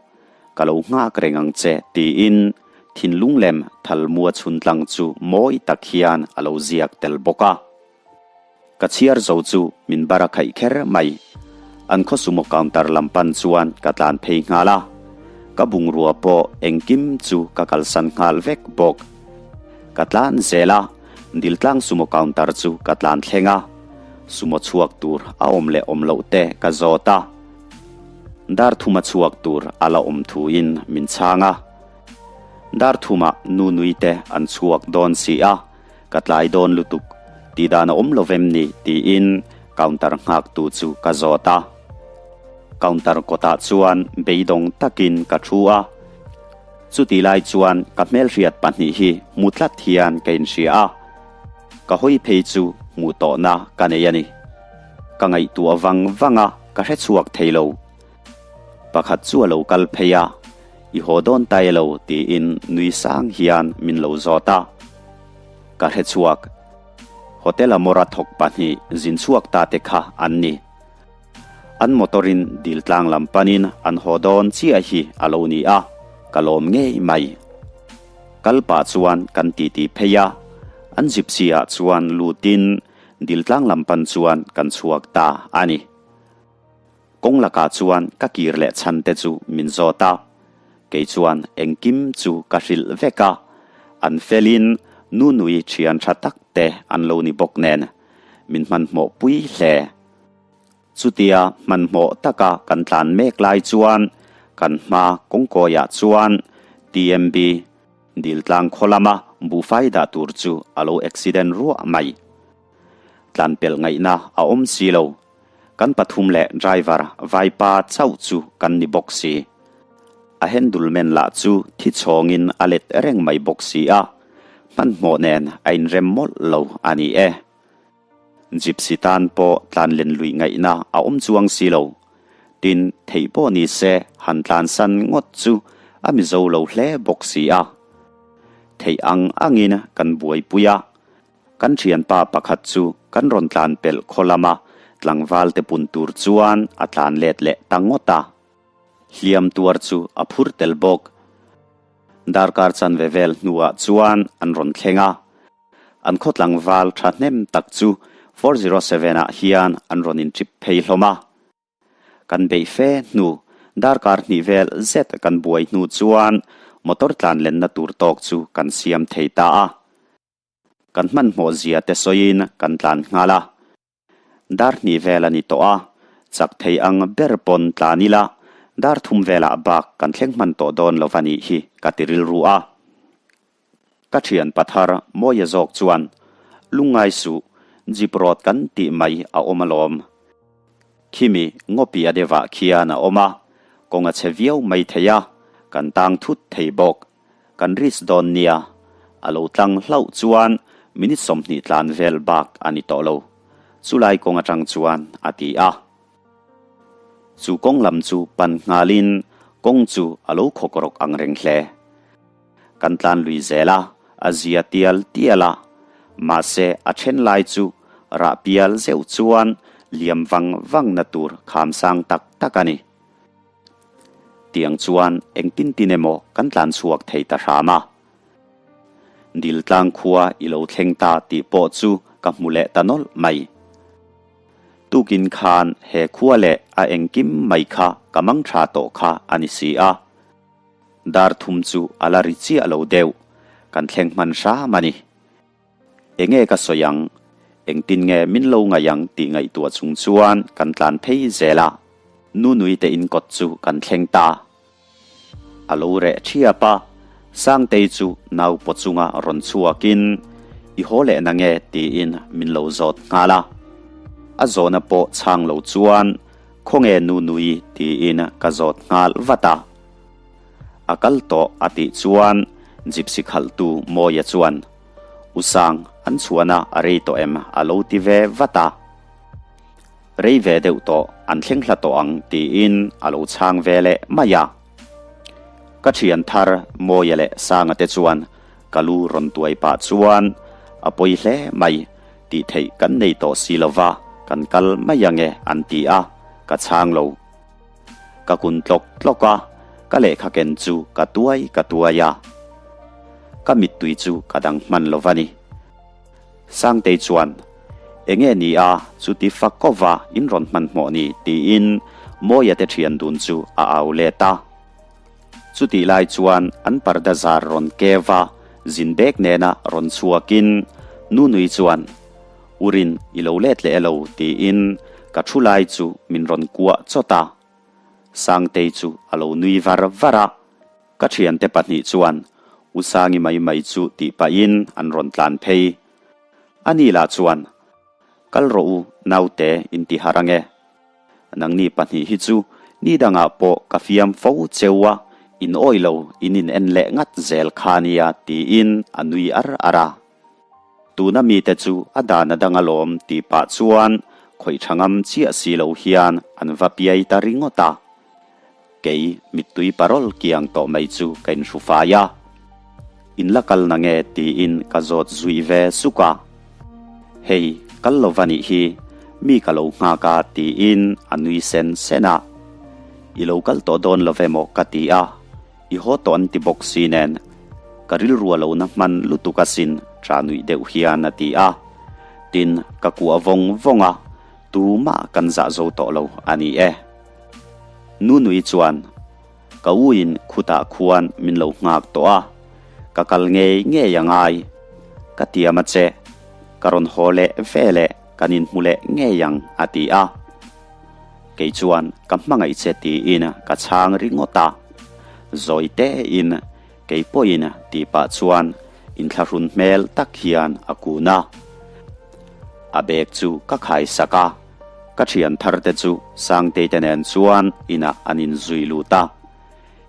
Ka lo nghak reng ang che tiin thinlung lem thalmua chhuntlang chu mawi tak hian a lo ziak tel bawk a. Ka chhiar zo chu min bar a khaih kher mai. An khaw sumo counter lam pan chuan ka tlan phei nghal a. Ka bungrua pawh engkim chu ka kalsan nghal vek bawk. Ka tlan zel a, Diltlang sumo counter chu ka tlan thleng a. Sumo chhuak tur a awm leh awm loh te ka zawt a. Dar thuma chhuak tur a la awm thuin min chhang a. Dar thumah nu nui te an chhuak dawn si a. Ka tlai dawn lutuk, tih dan a awm lo vem ni? tiin counter nghaktu chu ka zawt a. Counter kawtah chuan beidawng takin ka thu a. Chutih lai chuan ka hmelhriat pahnih hi hmu tlat hian ka inhria a. Ka hawi phei chu hmuh tawhna ka nei a ni. Ka ngaihtuah vang vang a, ka hre chhuak thei lo. Pakhat chu a lo kal phei a, I haw dawn ta e lo tiin nui sang hian min lo zawt a. Ka hre chhuak. Hotel Amora thawk pahnih zin chhuak ta te kha an ni. An motor in dil tlang lam panin an haw dawn chiah hi a lo ni a, ka lawm ngei mai. Kal pah chuan kan titi phei a, an gypsy ah chuan lutin dil tlang lam pan chuan kan chhuak ta a ni. Kawng lakah chuan ka kir leh chhan te chu min zawt a, kei chuan engkim chu ka hrilh vek a, an felin Nunui thian tha tak te an lo ni bawk nen min hmanhmawh pui hle. Chutia hmanhmawh taka kan tlan mek lai chuan kan hma kawngkawiah chuan TMB Diltlang khaw lama buhfai dah tur chu a lo accident ruah mai. Tlan pelh ngaihna a awm si lo. Kan pathum leh driver vaipa chauh chu kan ni bawk si. A handle men lah chu thi chhawngin a let reng mai bawk si a, hmanhmawh nen a inrem mawlh lo a ni e. Gypsy tan pawh tlan len luih ngaihna a awm chuang si lo. Tin, theih pawh ni se han tlansan ngawt chu a mizo lo hle bawk si a. Theih ang angin kan buaipui a. Kan thianpa pakhat chu kan rawn tlan pelh khaw lama tlangval te pun tur chuan a tlan let leh ta ngawt a. Hliam tuar chu a phur tel bawk. Darkar chanve vel hnuah chuan an rawn thleng a. An khaw tlangval thahnem tak chu 407 ah hian an rawn intrip phei hlawm a. Kan beih fe hnu, darkar hnih vel zet kan buai hnu chuan motor tlan lenna tur tawk chu kan siam thei ta a. Kan hmanhmawh zia te sawiin kan tlan nghal a. Dar hnih vel a ni tawh a, chak thei ang ber pawn tlan ila, dar thum velah bak kan thleng hman tawh dawn lo va nih hi ka ti rilru a. Ka thian pathar Mawia zawk chuan, Lungngai suh, jeep road kan tih mai a awm alawm. Khimi ngawpi a deuhah khian a awm a, kawng a chhe viau mai thei a, kan tang thut thei bawk. Kan risk dawn nia, a lo tlang hlauh chuan minute 20 tlan vel bak a ni tawh lo. Chulai kawng atang chuan a ti a. Chu kawng lam chu pan nghalin kawng chu a lo khawk rawk ang reng hle. Kan tlan lui zel a, a zia tial tial a. Mahse a then lai chu rah pial zeuh chuan liam vang vang na tur kham sang tak tak a ni. Tiang chuan engtin tin emaw kan tlan chhuak thei ta hram a. Diltlang khua i lo thleng ta tih pawh chu ka hmu leh ta nawlh mai. Tukin khan he khua leh a engkim mai kha ka mang tha tawh kha a ni si a. Dar thum chu a la ri chiah lo deuh, kan thleng hman hram a ni. Enge ka sawi ang? Engtin nge min lo ngaih ang tih ngaihtuah chung chuan kan tlan phei zel a. Nunui te in kawt chu kan thleng ta. A lo reh thiap a, Sangtei chu nau paw chunga rawn chhuakin, I haw leh na nge? tiin min lo zawt nghal a. A zawhna pawh chhang lo chuan, Khawnge Nunui? tiin ka zawt nghal vat a. A kal tawh a tih chuan Gypsy khalhtu Mawia chuan, U Sang, an chhuahna a rei tawh em? a lo ti ve vat a. Rei ve deuh tawh, an thleng hla tawh ang tiin a lo chhang ve leh mai a. Ka thian thar Mawia leh Sanga te chuan ka lu rawn tuai pah chuan a pawi hle mai, tih theih kan nei tawh si lo va, kan kal mai ange an ti a, ka chhang lo. Ka kun tlawk tlawk a, ka lehkha ken chu ka tuai ka tuai a. Ka mittui chu ka dang hman lo va ni. Sangtei chuan, Enge ni a, chuti fak kova in rawn hmanhmawh ni? tiin Mawia te thian dun chu a au let a. Chutih lai chuan an parda zar rawn keu a, zin bek nena rawn chhuakin Nunui chuan, Urin i lo let leh elo? tiin ka thu lai chu min rawn kuah chawt a. Sangtei chu a lo nui var var a. Ka thiante pahnih chuan U Sangi mai mai chu tih pahin an rawn tlan phei. Ani lah chuan, Kal rawh u, naute in ti harh ange. Nangni pahnih hi chu ni dangah pawh ka fiam fo cheu a, in awi lo in in en leh ngat zel kha nia tiin a nui ar ar a. Tuna mite chu a dan a dang alawm tih pah chuan khawih tha ngam chiah si lo hian an va piai ta ringawt a. Kei mittui parawl kiang tawh mai chu ka inhru fai a. In la kal na nge tiin ka zawt zui ve suk a. Hei, kal lo va nih hi, mi ka lo nghak a tiin a nui sen sen a. I lo kal tawh dawn lo ve maw ka ti a, i haw tawh an ti bawk si nen ka rilru a lo na hman lutuk asin ṭah nuih deuh hian a ti a. Tin, ka kuah vawng vawng a, tumah kan zah zo tawh lo a ni e. Nunui chuan, Ka uin khutah khuan min lo nghak tawh a, ka kal ngei ngei a ngai. Ka tiam a che, ka rawn haw leh ve leh kan inhmu leh ngei ang, a ti a. Kei chuan ka hmangaih che tiin ka chhang ringawt a. Zawi tein kei pawhin tih pah chuan inthlahrun hmel tak hian a kun a. A bag chu ka khaisak a. Ka thian thar te chu Sangtei te nen chuan inah an inzui lut a,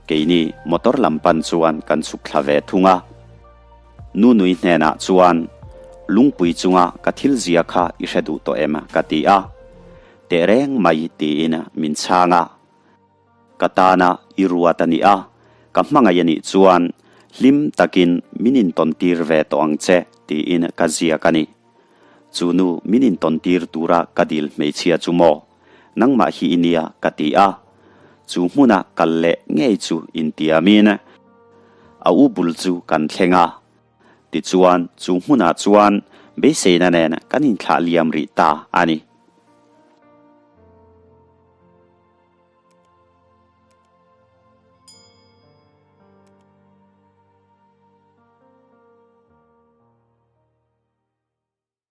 keini motor lam pan chuan kan chhuk thla ve thung a. Nunui hnenah chuan, Lungpui chunga ka thil zia kha i hre duh tawh em? ka ti a, Tehreng mai tiin min chhang a. Ka tana i ruat a nih a, ka hmangaih a nih chuan hlim takin min intawntir ve tawh ang che tiin ka ziak a ni. Chu nu min intawntir tura ka dil hmeichhia chu maw? Nangmah hi i nia ka ti a. Chu hmuna kal leh ngei chu intiamin a u bul chu kan thleng a. Tichuan chu hmunah chuan beiseina nen kan inthlah liam rih ta a ni.